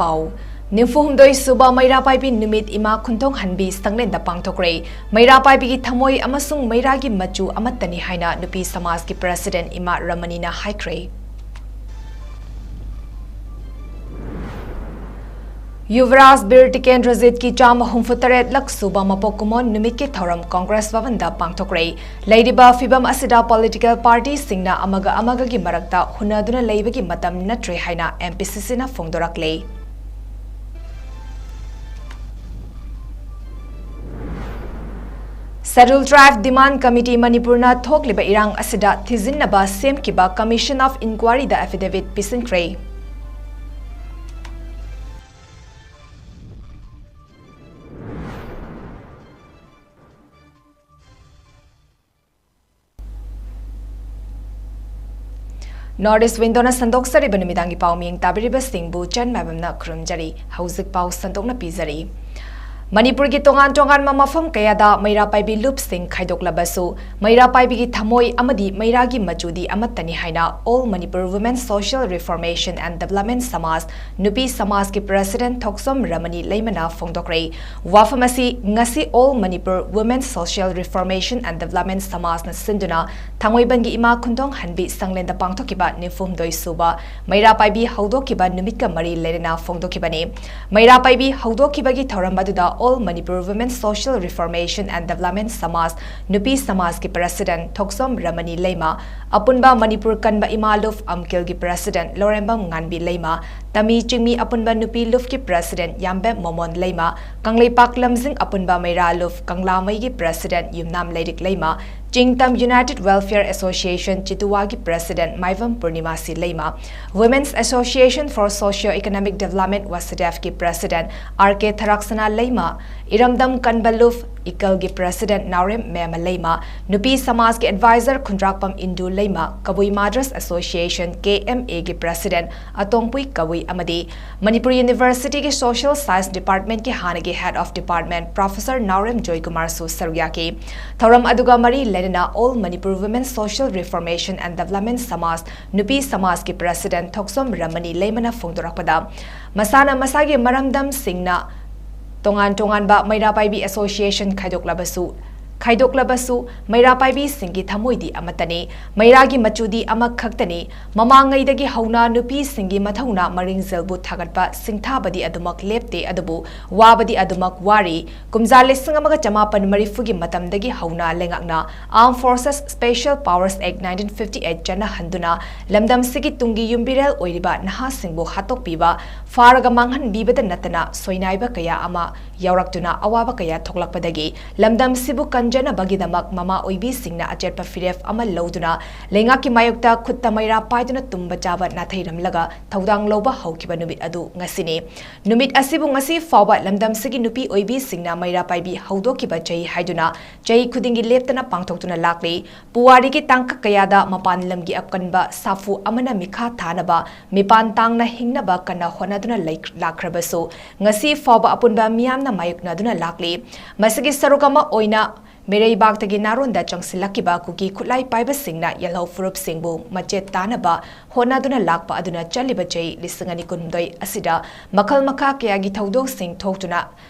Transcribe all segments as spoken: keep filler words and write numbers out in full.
ꯄꯥꯎ꯫ ꯅꯤꯐꯨ ꯍꯨꯝꯗꯣꯏ ꯁꯨꯕ ꯃꯩꯔꯥ ꯄꯥꯏꯕꯤ ꯅꯨꯃꯤꯠ ꯏꯃꯥ ꯈꯨꯟꯊꯣꯡ ꯍꯟꯕꯤ ꯁꯪꯂꯦꯟꯗ ꯄꯥꯡꯊꯣꯛꯈ꯭ꯔꯦ꯫ ꯃꯩꯔꯥ ꯄꯥꯏꯕꯤꯒꯤ ꯊꯃꯣꯏ ꯑꯃꯁꯨꯡ ꯃꯩꯔꯥꯒꯤ ꯃꯆꯨ ꯑꯃꯠꯇꯅꯤ ꯍꯥꯏꯅ ꯅꯨꯄꯤ ꯁꯃꯥꯖꯀꯤ ꯄ꯭ꯔꯦꯁꯤꯗꯦꯟꯠ ꯏꯃꯥ ꯔꯃꯅꯤꯅ ꯍꯥꯏꯈ꯭ꯔꯦ꯫ ꯌꯨꯕꯔꯥꯖ ꯕꯤꯔ ꯇꯤꯀꯦꯟꯗ꯭ꯔꯖꯤꯠꯀꯤ ꯆꯥꯝꯃ ꯍꯨꯝꯐꯨ ꯇꯔꯦꯠ ꯂꯛ ꯁꯨꯕ ꯃꯄꯣꯛ ꯀꯨꯝꯑꯣꯟ ꯅꯨꯃꯤꯠꯀꯤ ꯊꯧꯔꯝ ꯀꯣꯡꯒ꯭ꯔꯦꯁ ꯚꯕꯟꯗ ꯄꯥꯡꯊꯣꯛꯈ꯭ꯔꯦ꯫ ꯂꯩꯔꯤꯕ ꯐꯤꯕꯝ ꯑꯁꯤꯗ ꯄꯣꯂꯤꯇꯤꯀꯦꯜ ꯄꯥꯔꯇꯤꯁꯤꯡꯅ ꯑꯃꯒ ꯑꯃꯒꯒꯤ ꯃꯔꯛꯇ ꯍꯨꯟꯅꯗꯨꯅ ꯂꯩꯕꯒꯤ ꯃꯇꯝ ꯅꯠꯇ꯭ꯔꯦ ꯍꯥꯏꯅ ꯑꯦꯝ ꯄꯤ ꯁꯤ ꯁꯤꯅ ꯐꯣꯡꯗꯣꯔꯛꯂꯦ꯫ ꯁꯦꯗ꯭ꯌꯨꯜ ꯇ꯭ꯔꯥꯏꯕ ꯗꯤꯃꯥꯟꯗ ꯀꯃꯤꯇꯤ ꯃꯅꯤꯄꯨꯔꯅ ꯊꯣꯛꯂꯤꯕ ꯏꯔꯥꯡ ꯑꯁꯤꯗ ꯊꯤꯖꯤꯟꯅꯕ ꯁꯦꯝꯈꯤꯕ ꯀꯃꯤꯁꯟ ꯑꯣꯐ ꯏꯟꯀ꯭ꯋꯥꯔꯤꯗ ꯑꯦꯐꯤꯗꯦꯚꯤꯠ ꯄꯤꯁꯤꯟꯈ꯭ꯔꯦ꯫ ꯅꯣꯔꯠ ꯏꯁ ꯋꯤꯟꯗꯣꯅ ꯁꯟꯗꯣꯛꯆꯔꯤꯕ ꯅꯨꯃꯤꯗꯥꯡꯒꯤ ꯄꯥꯎ ꯃꯤꯌꯦꯡ ꯇꯥꯕꯤꯔꯤꯕꯁꯤꯡꯕꯨ ꯆꯟ ꯃꯥꯏꯕꯝꯅ ꯈꯨꯔꯨꯝꯖꯔꯤ꯫ ꯍꯧꯖꯤꯛ ꯄꯥꯎ ꯁꯟꯗꯣꯛꯅ ꯄꯤꯖꯔꯤ꯫ ꯃꯅꯤꯄꯨꯔꯒꯤ ꯇꯣꯉꯥꯟ ꯇꯣꯉꯥꯟꯕ ꯃꯐꯝ ꯀꯌꯥꯗ ꯃꯩꯔꯥ ꯄꯥꯏꯕꯤ ꯂꯨꯞꯁꯤꯡ ꯈꯥꯏꯗꯣꯛꯂꯕꯁꯨ, ꯃꯩꯔꯥ ꯄꯥꯏꯕꯤꯒꯤ ꯊꯃꯣꯏ ꯑꯃꯗꯤ ꯃꯩꯔꯥꯒꯤ ꯃꯆꯨꯗꯤ ꯑꯃꯠꯇꯅꯤ ꯍꯥꯏꯅ All Manipur Women Social Reformation and Development ꯁꯃꯥꯖ, ꯅꯨꯄꯤ ꯁꯃꯥꯖꯀꯤ ꯄ꯭ꯔꯦꯁꯤꯗꯦꯟꯠ ꯊꯣꯛꯆꯣꯝ ꯔꯃꯅꯤ ꯂꯩꯃꯅ ꯐꯣꯡꯗꯣꯛꯈ꯭ꯔꯦ꯫ ꯋꯥꯐꯝ ꯑꯁꯤ ꯉꯁꯤ All Manipur Women Social Reformation and Development ꯁꯃꯥꯖꯅ ꯁꯤꯟꯗꯨꯅ ꯊꯥꯡꯃꯩꯕꯟꯒꯤ ꯏꯃꯥ ꯈꯨꯟꯗꯣꯡ ꯍꯟꯕꯤ ꯁꯪꯂꯦꯟꯗ ꯄꯥꯡꯊꯣꯛꯈꯤꯕ ꯅꯤꯐꯨ ꯍꯨꯝꯗꯣꯏ ꯁꯨꯕ ꯃꯩꯔꯥ ꯄꯥꯏꯕꯤ ꯍꯧꯗꯣꯛꯈꯤꯕ ꯅꯨꯃꯤꯠꯀ ꯃꯔꯤ ꯂꯩꯅꯅ ꯐꯣꯡꯗꯣꯛꯈꯤꯕꯅꯤ꯫ ꯃꯩꯔꯥ ꯄꯥꯏꯕꯤ ꯍꯧꯗꯣꯛꯈꯤꯕꯒꯤ ꯊꯧꯔꯝ ꯑꯗꯨꯗ All Manipur Women Social Reformation and Development ꯁꯃꯥꯖ, ꯅꯨꯄꯤ ꯁꯃꯥꯖꯀꯤ ꯄ꯭ꯔꯦꯁꯤꯗꯦꯟꯠ ꯊꯣꯛꯆꯣꯝ ꯔꯃꯅꯤ ꯂꯩꯃ, ꯑꯄꯨꯟꯕ ꯃꯅꯤꯄꯨꯔ ꯀꯟꯕ ꯏꯃꯥ ꯂꯨꯞ ꯑꯝꯀꯤꯜꯒꯤ ꯄ꯭ꯔꯦꯁꯤꯗꯦꯟꯠ ꯂꯣꯔꯦꯝꯕꯝ ꯉꯥꯟꯕꯤ ꯂꯩꯃ, ꯇꯃꯤ ꯆꯤꯡꯃꯤ ꯑꯄꯨꯟꯕ ꯅꯨꯄꯤ ꯂꯨꯞꯀꯤ ꯄ꯭ꯔꯦꯁꯤꯗꯦꯟꯠ ꯌꯥꯝꯕꯦꯝ ꯃꯣꯃꯣꯟ ꯂꯩꯃ, ꯀꯪꯂꯩꯄꯥꯛ ꯂꯝꯖꯤꯡ ꯑꯄꯨꯟꯕ ꯃꯩꯔꯥ ꯂꯨꯞ ꯀꯪꯂꯥꯃꯩꯒꯤ ꯄ꯭ꯔꯦꯁꯤꯗꯦꯟꯠ ꯌꯨꯝꯅꯥꯝ ꯂꯩꯔꯤꯛ ꯂꯩꯃ, ꯆꯤꯡꯇꯝ United Welfare Association ꯆꯤꯇꯨꯋꯥꯒꯤ ꯄ꯭ꯔꯦꯁꯤꯗꯦꯟꯠ ꯃꯥꯏꯕꯝ ꯄꯨꯔꯅꯤꯃꯥꯁꯤ ꯂꯩꯃ, Women's Association for Socio Economic Development ꯋꯥꯁꯨꯗꯦꯕꯀꯤ ꯄ꯭ꯔꯦꯁꯤꯗꯦꯟꯠ ꯑꯥꯔ ꯀꯦ ꯊꯔꯥꯛꯁꯅꯥ ꯂꯩꯃ, ꯏꯔꯝꯗꯝ ꯀꯟꯕ ꯂꯨꯞ ꯏꯀꯜꯒꯤ president ꯅꯥꯎꯔꯦꯝ ꯃꯦꯃ ꯂꯩꯃ, ꯅꯨꯄꯤ ꯁꯃꯥꯖꯀꯤ advisor Khundrakpam ꯏꯟꯗꯨ Leima, Kabui Mothers Association, K M A ꯒꯤ president ꯑꯇꯣꯡꯄꯨꯏ ꯀꯕꯨꯏ ꯑꯃꯗꯤ ꯃꯅꯤꯄꯨꯔ University ꯒꯤ Social Science Department ꯀꯤ ꯍꯥꯟꯅꯒꯤ Head of Department Professor ꯅꯥꯎꯔꯦꯝ ꯖꯣꯏꯀꯨꯃꯥꯔꯁꯨ ꯁꯔꯨꯛ ꯌꯥꯈꯤ꯫ ꯊꯧꯔꯝ ꯑꯗꯨꯒ ꯃꯔꯤ ꯂꯩꯅꯅ All Manipur Women Social Reformation and Development ꯁꯃꯥꯖ, ꯅꯨꯄꯤ ꯁꯃꯥꯖꯀꯤ president ꯊꯣꯛꯆꯣꯝ ꯔꯃꯅꯤ ꯂꯩꯃꯅ ꯐꯣꯡꯗꯣꯔꯛꯄꯗ, ꯃꯁꯥꯅ ꯃꯁꯥꯒꯤ ꯃꯔꯝꯗꯝꯁꯤꯡꯅ ꯇꯣꯉꯥꯟ ꯇꯣꯉꯥꯟꯕ ꯃꯩꯔꯥ ꯄꯥꯏꯕꯤ association ꯈꯥꯏꯗꯣꯛꯂꯕꯁꯨ, ꯈꯥꯏꯗꯣꯛꯂꯕꯁꯨ ꯃꯩꯔꯥ ꯄꯥꯏꯕꯤꯁꯤꯡꯒꯤ ꯊꯃꯣꯏꯗꯤ ꯑꯃꯠꯇꯅꯤ, ꯃꯩꯔꯥꯒꯤ ꯃꯆꯨꯗꯤ ꯑꯃꯈꯛꯇꯅꯤ꯫ ꯃꯃꯥꯡꯉꯩꯗꯒꯤ ꯍꯧꯅ ꯅꯨꯄꯤꯁꯤꯡꯒꯤ ꯃꯊꯧꯅꯥ ꯃꯔꯤꯡꯖꯦꯜꯕꯨ ꯊꯥꯒꯠꯄ ꯁꯤꯡꯊꯥꯕꯗꯤ ꯑꯗꯨꯃꯛ ꯂꯦꯞꯇꯦ, ꯑꯗꯨꯕꯨ ꯋꯥꯕꯗꯤ ꯑꯗꯨꯃꯛ ꯋꯥꯔꯤ꯫ ꯀꯨꯝꯖꯥ ꯂꯤꯁꯤꯡ ꯑꯃꯒ ꯆꯃꯥꯄꯟ ꯃꯔꯤꯐꯨꯒꯤ ꯃꯇꯝꯗꯒꯤ ꯍꯧꯅ ꯂꯩꯉꯥꯛꯅ Armed Forces Special Powers Act nineteen fifty eight ꯆꯠꯅꯍꯟꯗꯨꯅ ꯂꯝꯗꯝꯁꯤꯒꯤ ꯇꯨꯡꯒꯤ ꯌꯨꯝꯕꯤꯔꯦꯜ ꯑꯣꯏꯔꯤꯕ ꯅꯍꯥꯁꯤꯡꯕꯨ ꯍꯥꯠꯇꯣꯛꯄꯤꯕ, ꯐꯥꯔꯒ ꯃꯥꯡꯍꯟꯕꯤꯕꯗ ꯅꯠꯇꯅ ꯁꯣꯏꯅꯥꯏꯕ ꯀꯌꯥ ꯑꯃ ꯌꯥꯎꯔꯛꯇꯨꯅ ꯑꯋꯥꯕ ꯀꯌꯥ ꯊꯣꯛꯂꯛꯄꯗꯒꯤ ꯂꯝꯗꯝꯁꯤꯕꯨ ꯀꯟꯖꯅꯕꯒꯤꯗꯃꯛ ꯃꯃꯥ ꯑꯣꯏꯕꯤꯁꯤꯡꯅ ꯑꯆꯦꯠꯄ ꯐꯤꯔꯦꯞ ꯑꯃ ꯂꯧꯗꯨꯅ ꯂꯩꯉꯥꯛꯀꯤ ꯃꯥꯌꯣꯛꯇ ꯈꯨꯠꯇ ꯃꯩꯔꯥ ꯄꯥꯏꯗꯨꯅ ꯇꯨꯝꯕ ꯆꯥꯕ ꯅꯥꯊꯩꯔꯝꯂꯒ ꯊꯧꯗꯥꯡ ꯂꯧꯕ ꯍꯧꯈꯤꯕ ꯅꯨꯃꯤꯠ ꯑꯗꯨ ꯉꯁꯤꯅꯤ꯫ ꯅꯨꯃꯤꯠ ꯑꯁꯤꯕꯨ ꯉꯁꯤ ꯐꯥꯎꯕ ꯂꯝꯗꯝꯁꯤꯒꯤ ꯅꯨꯄꯤ ꯑꯣꯏꯕꯤꯁꯤꯡꯅ ꯃꯩꯔꯥ ꯄꯥꯏꯕꯤ ꯍꯧꯗꯣꯛꯈꯤꯕ ꯆꯍꯤ ꯍꯥꯏꯗꯨꯅ ꯆꯍꯤ ꯈꯨꯗꯤꯡꯒꯤ ꯂꯦꯞꯇꯅ ꯄꯥꯡꯊꯣꯛꯇꯨꯅ ꯂꯥꯛꯂꯤ꯫ ꯄꯨꯋꯥꯔꯤꯒꯤ ꯇꯥꯡꯀꯛ ꯀꯌꯥꯗ ꯃꯄꯥꯟ ꯂꯝꯒꯤ ꯑꯀꯟꯕ ꯁꯥꯐꯨ ꯑꯃꯅ ꯃꯤꯈꯥ ꯊꯥꯅꯕ, ꯃꯤꯄꯥꯟ ꯇꯥꯡꯅ ꯍꯤꯡꯅꯕ ꯀꯟꯅ ꯍꯣꯠꯅꯗꯨꯅ ꯂꯩ-, ꯂꯥꯛꯈ꯭ꯔꯕꯁꯨ, ꯉꯁꯤ ꯐꯥꯎꯕ ꯑꯄꯨꯟꯕ ꯃꯤꯌꯥꯝꯅ ꯃꯥꯌꯣꯛꯅꯗꯨꯅ ꯂꯥꯛꯂꯤ꯫ ꯃꯁꯤꯒꯤ ꯁꯔꯨꯛ ꯑꯃ ꯑꯣꯏꯅ ꯃꯤꯔꯩꯕꯥꯛꯇꯒꯤ ꯅꯥꯔꯣꯟꯗ ꯆꯪꯁꯤꯜꯂꯛꯈꯤꯕ ꯀꯨꯀꯤ ꯈꯨꯠꯂꯥꯏ ꯄꯥꯏꯕꯁꯤꯡꯅ ꯌꯦꯜꯍꯧ ꯐꯨꯔꯨꯞꯁꯤꯡꯕꯨ ꯃꯆꯦꯠ ꯇꯥꯅꯕ ꯍꯣꯠꯅꯗꯨꯅ ꯂꯥꯛꯄ ꯑꯗꯨꯅ ꯆꯠꯂꯤꯕ ꯆꯍꯤ ꯂꯤꯁꯤꯡ ꯑꯅꯤ ꯀꯨꯟꯍꯨꯝꯗꯣꯏ ꯑꯁꯤꯗ ꯃꯈꯜ ꯃꯈꯥ ꯀꯌꯥꯒꯤ ꯊꯧꯗꯣꯛꯁꯤꯡ ꯊꯣꯛꯇꯨꯅ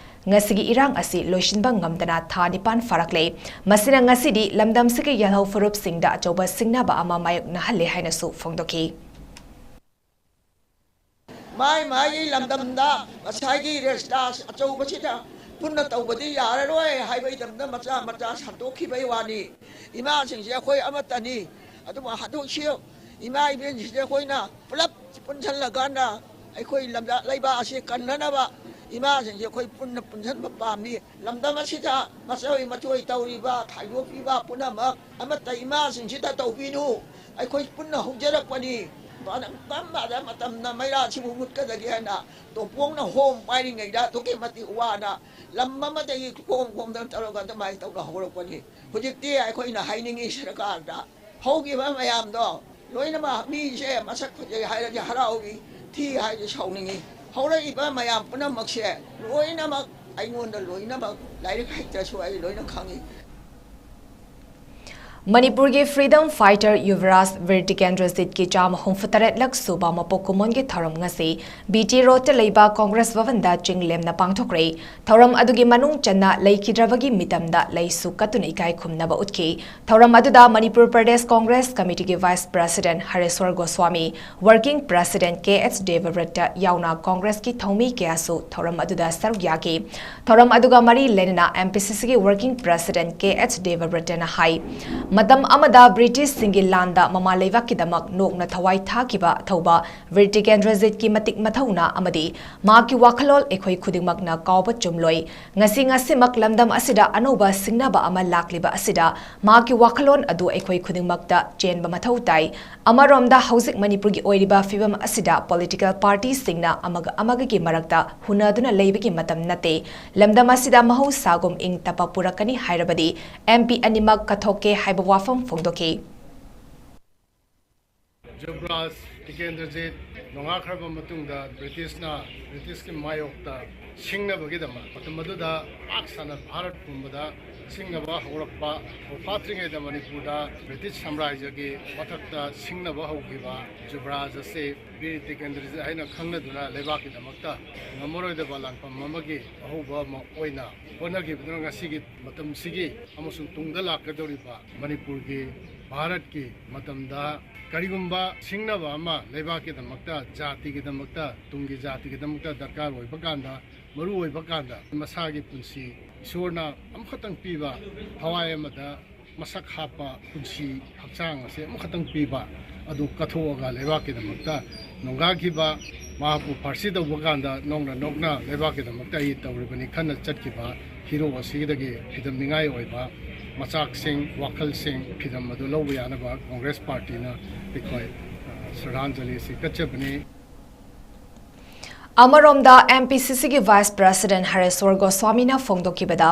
ꯉꯁꯤꯒꯤ ꯏꯔꯥꯡ ꯑꯁꯤ ꯂꯣꯏꯁꯤꯟꯕ ꯉꯝꯗꯅ ꯊꯥ ꯅꯤꯄꯥꯟ ꯐꯥꯔꯛꯂꯦ꯫ ꯃꯁꯤꯅ ꯉꯁꯤꯗꯤ ꯂꯝꯗꯝꯁꯤꯒꯤ ꯌꯦꯜꯍꯧ ꯐꯨꯔꯨꯞꯁꯤꯡꯗ ꯑꯆꯧꯕ ꯁꯤꯡꯅꯕ ꯑꯃ ꯃꯥꯌꯣꯛꯅꯍꯜꯂꯦ ꯍꯥꯏꯅꯁꯨ ꯐꯣꯡꯗꯣꯛꯈꯤ꯫ ꯃꯥꯏ ꯃꯥꯏꯒꯤ ꯂꯝꯗꯝꯗ ꯉꯁꯥꯏꯒꯤ ꯔꯦꯁꯇꯥ ꯑꯆꯧꯕꯁꯤꯗ ꯄꯨꯟꯅ ꯇꯧꯕꯗꯤ ꯌꯥꯔꯔꯣꯏ ꯍꯥꯏꯕꯒꯤꯗꯃꯛꯇ ꯃꯆꯥ ꯃꯆꯥ ꯁꯟꯗꯣꯛꯈꯤꯕꯒꯤ ꯋꯥꯅꯤ꯫ ꯏꯃꯥꯁꯤꯡꯁꯦ ꯑꯩꯈꯣꯏ ꯑꯃꯠꯇꯅꯤ꯫ ꯑꯗꯨꯕꯨ ꯍꯟꯗꯛꯁꯤ ꯏꯃꯥ ꯏꯕꯦꯟꯁꯤꯡꯁꯦ ꯑꯩꯈꯣꯏꯅ ꯄꯨꯂꯞ ꯄꯨꯟꯁꯤꯜꯂꯀꯥꯟꯗ ꯑꯩꯈꯣꯏ ꯂꯝꯗ ꯂꯩꯕꯥꯛ ꯑꯁꯤ ꯀꯟꯅꯅꯕ ꯏꯃꯥꯁꯤꯡꯁꯦ ꯑꯩꯈꯣꯏ ꯄꯨꯟꯅ ꯄꯨꯟꯁꯤꯟꯕ ꯄꯥꯝꯃꯤ꯫ ꯂꯝꯗꯝ ꯑꯁꯤꯗ ꯃꯆꯣꯏ ꯃꯆꯣꯏ ꯇꯧꯔꯤꯕ, ꯈꯥꯏꯗꯣꯛꯄꯤꯕ ꯄꯨꯝꯅꯃꯛ ꯑꯃꯠꯇ ꯏꯃꯥꯁꯤꯡꯁꯤꯗ ꯇꯧꯕꯤꯅꯨ꯫ ꯑꯩꯈꯣꯏ ꯄꯨꯟꯅ ꯍꯧꯖꯔꯛꯄꯅꯤ꯫ ꯃꯇꯝ ꯀꯔꯝꯕꯗ ꯃꯇꯝꯅ ꯃꯩꯔꯥꯁꯤꯕꯨ ꯃꯨꯠꯀꯗꯒꯦ ꯍꯥꯏꯅ ꯇꯣꯝꯄꯣꯛꯅ ꯍꯣꯝ ꯄꯥꯏꯔꯤꯉꯩꯗ ꯑꯗꯨꯛꯀꯤ ꯃꯇꯤꯛ ꯋꯥꯅ ꯂꯝ ꯑꯃꯗꯒꯤ ꯈꯣꯝ ꯈꯣꯝꯗꯅ ꯇꯧꯔꯒ ꯑꯗꯨꯃꯥꯏꯅ ꯇꯧꯅ ꯍꯧꯔꯛꯄꯅꯤ꯫ ꯍꯧꯖꯤꯛꯇꯤ ꯑꯩꯈꯣꯏꯅ ꯍꯥꯏꯅꯤꯡꯉꯤ ꯁꯔꯀꯥꯔꯗ, ꯍꯧꯈꯤꯕ ꯃꯌꯥꯝꯗꯣ ꯂꯣꯏꯅꯃꯛ, ꯃꯤꯁꯦ ꯃꯁꯛ ꯐꯖꯩ ꯍꯥꯏꯔꯗꯤ ꯍꯔꯥꯎꯏ, ꯊꯤ ꯍꯥꯏꯔꯗꯤ ꯁꯥꯎꯅꯤꯡꯉꯤ꯫ ꯍꯧꯔꯛꯏꯕ ꯃꯌꯥꯝ ꯄꯨꯝꯅꯃꯛꯁꯦ ꯂꯣꯏꯅꯃꯛ ꯑꯩꯉꯣꯟꯗ ꯂꯣꯏꯅꯃꯛ ꯂꯥꯏꯔꯤꯛ ꯍꯩꯇ꯭ꯔꯁꯨ ꯑꯩ ꯂꯣꯏꯅ ꯈꯪꯉꯤ꯫ ꯃꯅꯤꯄꯨꯔꯒꯤ freedom fighter ꯌꯨꯕꯔꯥꯖ ꯕꯤꯔ ꯇꯤꯀꯦꯟꯗ꯭ꯔꯖꯤꯠꯀꯤ ꯆꯥꯝꯃ ꯍꯨꯝꯐꯨ ꯇꯔꯦꯠꯂꯛ ꯁꯨꯕ ꯃꯄꯣꯛ ꯀꯨꯝꯑꯣꯟꯒꯤ ꯊꯧꯔꯝ ꯉꯁꯤ ꯕꯤ ꯇꯤ ꯔꯣꯗꯇ ꯂꯩꯕ ꯀꯣꯡꯒ꯭ꯔꯦꯁ ꯚꯕꯟꯗ ꯆꯤꯡꯂꯦꯝꯅ ꯄꯥꯡꯊꯣꯛꯈ꯭ꯔꯦ꯫ ꯊꯧꯔꯝ ꯑꯗꯨꯒꯤ ꯃꯅꯨꯡ ꯆꯟꯅ ꯂꯩꯈꯤꯗ꯭ꯔꯕꯒꯤ ꯃꯤꯇꯝꯗ ꯂꯩꯁꯨ ꯀꯠꯇꯨꯅ ꯏꯀꯥꯏ ꯈꯨꯝꯅꯕ ꯎꯠꯈꯤ꯫ ꯊꯧꯔꯝ ꯑꯗꯨꯗ ꯃꯅꯤꯄꯨꯔ ꯄ꯭ꯔꯗꯦꯁ ꯀꯣꯡꯒ꯭ꯔꯦꯁ ꯀꯃꯤꯇꯤꯒꯤ vice president Hareshwar Goswami, working president K H Debabrata ꯌꯥꯎꯅ ꯀꯣꯡꯒ꯭ꯔꯦꯁꯀꯤ ꯊꯧꯃꯤ ꯀꯌꯥꯁꯨ ꯊꯧꯔꯝ ꯑꯗꯨꯗ ꯁꯔꯨꯛ ꯌꯥꯈꯤ꯫ ꯊꯧꯔꯝ ꯑꯗꯨꯒ ꯃꯔꯤ ꯂꯩꯅꯅ ꯑꯦꯝ ꯄꯤ ꯁꯤ ꯁꯤꯒꯤ working president ꯀꯦ ꯑꯦꯆ ꯗꯦꯕꯕ꯭ꯔꯠꯇꯅ ꯍꯥꯏ, ꯃꯇꯝ ꯑꯃꯗ ꯕ꯭ꯔꯤꯇꯤꯁꯁꯤꯡꯒꯤ ꯂꯥꯟꯗ ꯃꯃꯥ ꯂꯩꯕꯥꯛꯀꯤꯗꯃꯛ ꯅꯣꯛꯅ ꯊꯋꯥꯏ ꯊꯥꯈꯤꯕ ꯑꯊꯧꯕ ꯕꯤꯔ ꯇꯤꯀꯦꯟꯗ꯭ꯔꯖꯤꯠꯀꯤ ꯃꯇꯤꯛ ꯃꯊꯧꯅꯥ ꯑꯃꯗꯤ ꯃꯍꯥꯛꯀꯤ ꯋꯥꯈꯜꯂꯣꯟ ꯑꯩꯈꯣꯏ ꯈꯨꯗꯤꯡꯃꯛꯅ ꯀꯥꯎꯕ ꯆꯨꯝꯂꯣꯏ꯫ ꯉꯁꯤ ꯉꯁꯤꯃꯛ ꯂꯝꯗꯝ ꯑꯁꯤꯗ ꯑꯅꯧꯕ ꯁꯤꯡꯅꯕ ꯑꯃ ꯂꯥꯛꯂꯤꯕ ꯑꯁꯤꯗ ꯃꯍꯥꯛꯀꯤ ꯋꯥꯈꯜꯂꯣꯟ ꯑꯗꯨ ꯑꯩꯈꯣꯏ ꯈꯨꯗꯤꯡꯃꯛꯇ ꯆꯦꯟꯕ ꯃꯊꯧ ꯇꯥꯏ꯫ ꯑꯃꯔꯣꯝꯗ ꯍꯧꯖꯤꯛ ꯃꯅꯤꯄꯨꯔꯒꯤ ꯑꯣꯏꯔꯤꯕ ꯐꯤꯕꯝ ꯑꯁꯤꯗ political partyꯁꯤꯡꯅ ꯑꯃꯒ ꯑꯃꯒꯒꯤ ꯃꯔꯛꯇ ꯍꯨꯟꯅꯗꯨꯅ ꯂꯩꯕꯒꯤ ꯃꯇꯝ ꯅꯠꯇꯦ꯫ ꯂꯝꯗꯝ ꯑꯁꯤꯗ ꯃꯍꯧꯁꯥꯒꯨꯝ ꯏꯪ ꯇꯞꯄ ꯄꯨꯔꯛꯀꯅꯤ ꯍꯥꯏꯔꯕꯗꯤ ꯑꯦꯝ ꯄꯤ ꯑꯅꯤꯃꯛ ꯀꯠꯊꯣꯛꯀꯦ ꯍꯥꯏꯕ ꯋꯥꯐꯝ ꯐꯣꯡꯗꯣꯛꯈꯤ꯫ ꯖꯨꯕꯔꯥꯖ ꯇꯤꯀꯦꯟꯗ꯭ꯔꯖꯤꯠ ꯅꯣꯡꯉꯥꯈ꯭ꯔꯕ ꯃꯇꯨꯡꯗ ꯕ꯭ꯔꯤꯇꯤꯁꯅ, ꯕ꯭ꯔꯤꯇꯤꯁꯀꯤ ꯃꯥꯌꯣꯛꯇ ꯁꯤꯡꯅꯕꯒꯤꯗꯃꯛ ꯃꯇꯝ ꯑꯗꯨꯗ ꯄꯥꯛ ꯁꯟꯅ ꯚꯥꯔꯠ ꯄꯨꯝꯕꯗ ꯁꯤꯡꯅꯕ ꯍꯧꯔꯛꯄ, ꯍꯧꯐꯥꯠꯇ꯭ꯔꯤꯉꯩꯗ ꯃꯅꯤꯄꯨꯔꯗ ꯕ꯭ꯔꯤꯇꯤꯁ ꯁꯥꯝꯔꯥꯖ꯭ꯌꯒꯤ ꯃꯊꯛꯇ ꯁꯤꯡꯅꯕ ꯍꯧꯈꯤꯕ ꯖꯨꯕꯔꯥꯖ ꯑꯁꯤ ꯕꯤꯔ ꯇꯤꯀꯦꯟꯗ꯭ꯔꯖꯤꯠ ꯍꯥꯏꯅ ꯈꯪꯅꯗꯨꯅ ꯂꯩꯕꯥꯛꯀꯤꯗꯃꯛꯇ ꯉꯝꯃꯔꯣꯏꯗꯕ ꯂꯥꯟꯐꯝ ꯑꯃꯒꯤ ꯑꯍꯧꯕ ꯑꯃ ꯑꯣꯏꯅ ꯍꯣꯠꯅꯈꯤꯕꯗꯨꯅ ꯉꯁꯤꯒꯤ ꯃꯇꯝꯁꯤꯒꯤ ꯑꯃꯁꯨꯡ ꯇꯨꯡꯗ ꯂꯥꯛꯀꯗꯧꯔꯤꯕ ꯃꯅꯤꯄꯨꯔꯒꯤ, ꯚꯥꯔꯠꯀꯤ ꯃꯇꯝꯗ ꯀꯔꯤꯒꯨꯝꯕ ꯁꯤꯡꯅꯕ ꯑꯃ ꯂꯩꯕꯥꯛꯀꯤꯗꯃꯛꯇ, ꯖꯥꯇꯤꯒꯤꯗꯃꯛꯇ, ꯇꯨꯡꯒꯤ ꯖꯥꯇꯤꯒꯤꯗꯃꯛꯇ ꯗꯔꯀꯥꯔ ꯑꯣꯏꯕ ꯀꯥꯟꯗ, ꯃꯔꯨ ꯑꯣꯏꯕ ꯀꯥꯟꯗ ꯃꯁꯥꯒꯤ ꯄꯨꯟꯁꯤ ꯏꯁꯣꯔꯅ ꯑꯃꯈꯛꯇꯪ ꯄꯤꯕ ꯊꯋꯥꯏ ꯑꯃꯗ ꯃꯁꯛ ꯍꯥꯞꯄ ꯄꯨꯟꯁꯤ ꯍꯛꯆꯥꯡ ꯑꯁꯦ ꯑꯃꯈꯛꯇꯪ ꯄꯤꯕ ꯑꯗꯨ ꯀꯠꯊꯣꯛꯑꯒ ꯂꯩꯕꯥꯛꯀꯤꯗꯃꯛꯇ ꯅꯣꯡꯒꯥꯈꯤꯕ, ꯃꯍꯥꯛꯄꯨ ꯐꯥꯔꯁꯤ ꯇꯧꯕ ꯀꯥꯟꯗ ꯅꯣꯛꯅ ꯅꯣꯛꯅ ꯂꯩꯕꯥꯛꯀꯤꯗꯃꯛꯇ ꯑꯩ ꯇꯧꯔꯤꯕꯅꯤ ꯈꯟꯅ ꯆꯠꯈꯤꯕ ꯍꯤꯔꯣ ꯑꯁꯤꯗꯒꯤ ꯐꯤꯗꯝꯅꯤꯡꯉꯥꯏ ꯑꯣꯏꯕ ꯃꯆꯥꯛꯁꯤꯡ, ꯋꯥꯈꯜꯁꯤꯡ, ꯐꯤꯗꯝ ꯑꯗꯨ ꯂꯧꯕ ꯌꯥꯅꯕ ꯀꯣꯡꯒ꯭ꯔꯦꯁ ꯄꯥꯔꯇꯤꯅ ꯑꯩꯈꯣꯏ, ꯑ, ꯁ꯭ꯔꯗꯥꯟꯖꯂꯤ ꯑꯁꯤ ꯀꯠꯆꯕꯅꯤ꯫ ꯑꯃꯔꯣꯝꯗ, ꯑꯦꯝ ꯄꯤ ꯁꯤ ꯁꯤꯒꯤ ꯚꯥꯏꯁ ꯄ꯭ꯔꯦꯁꯤꯗꯦꯟꯠ ꯍꯔꯦꯁ꯭ꯋꯔ ꯒꯣꯁ꯭ꯋꯥꯃꯤꯅ ꯐꯣꯡꯗꯣꯛꯈꯤꯕꯗ,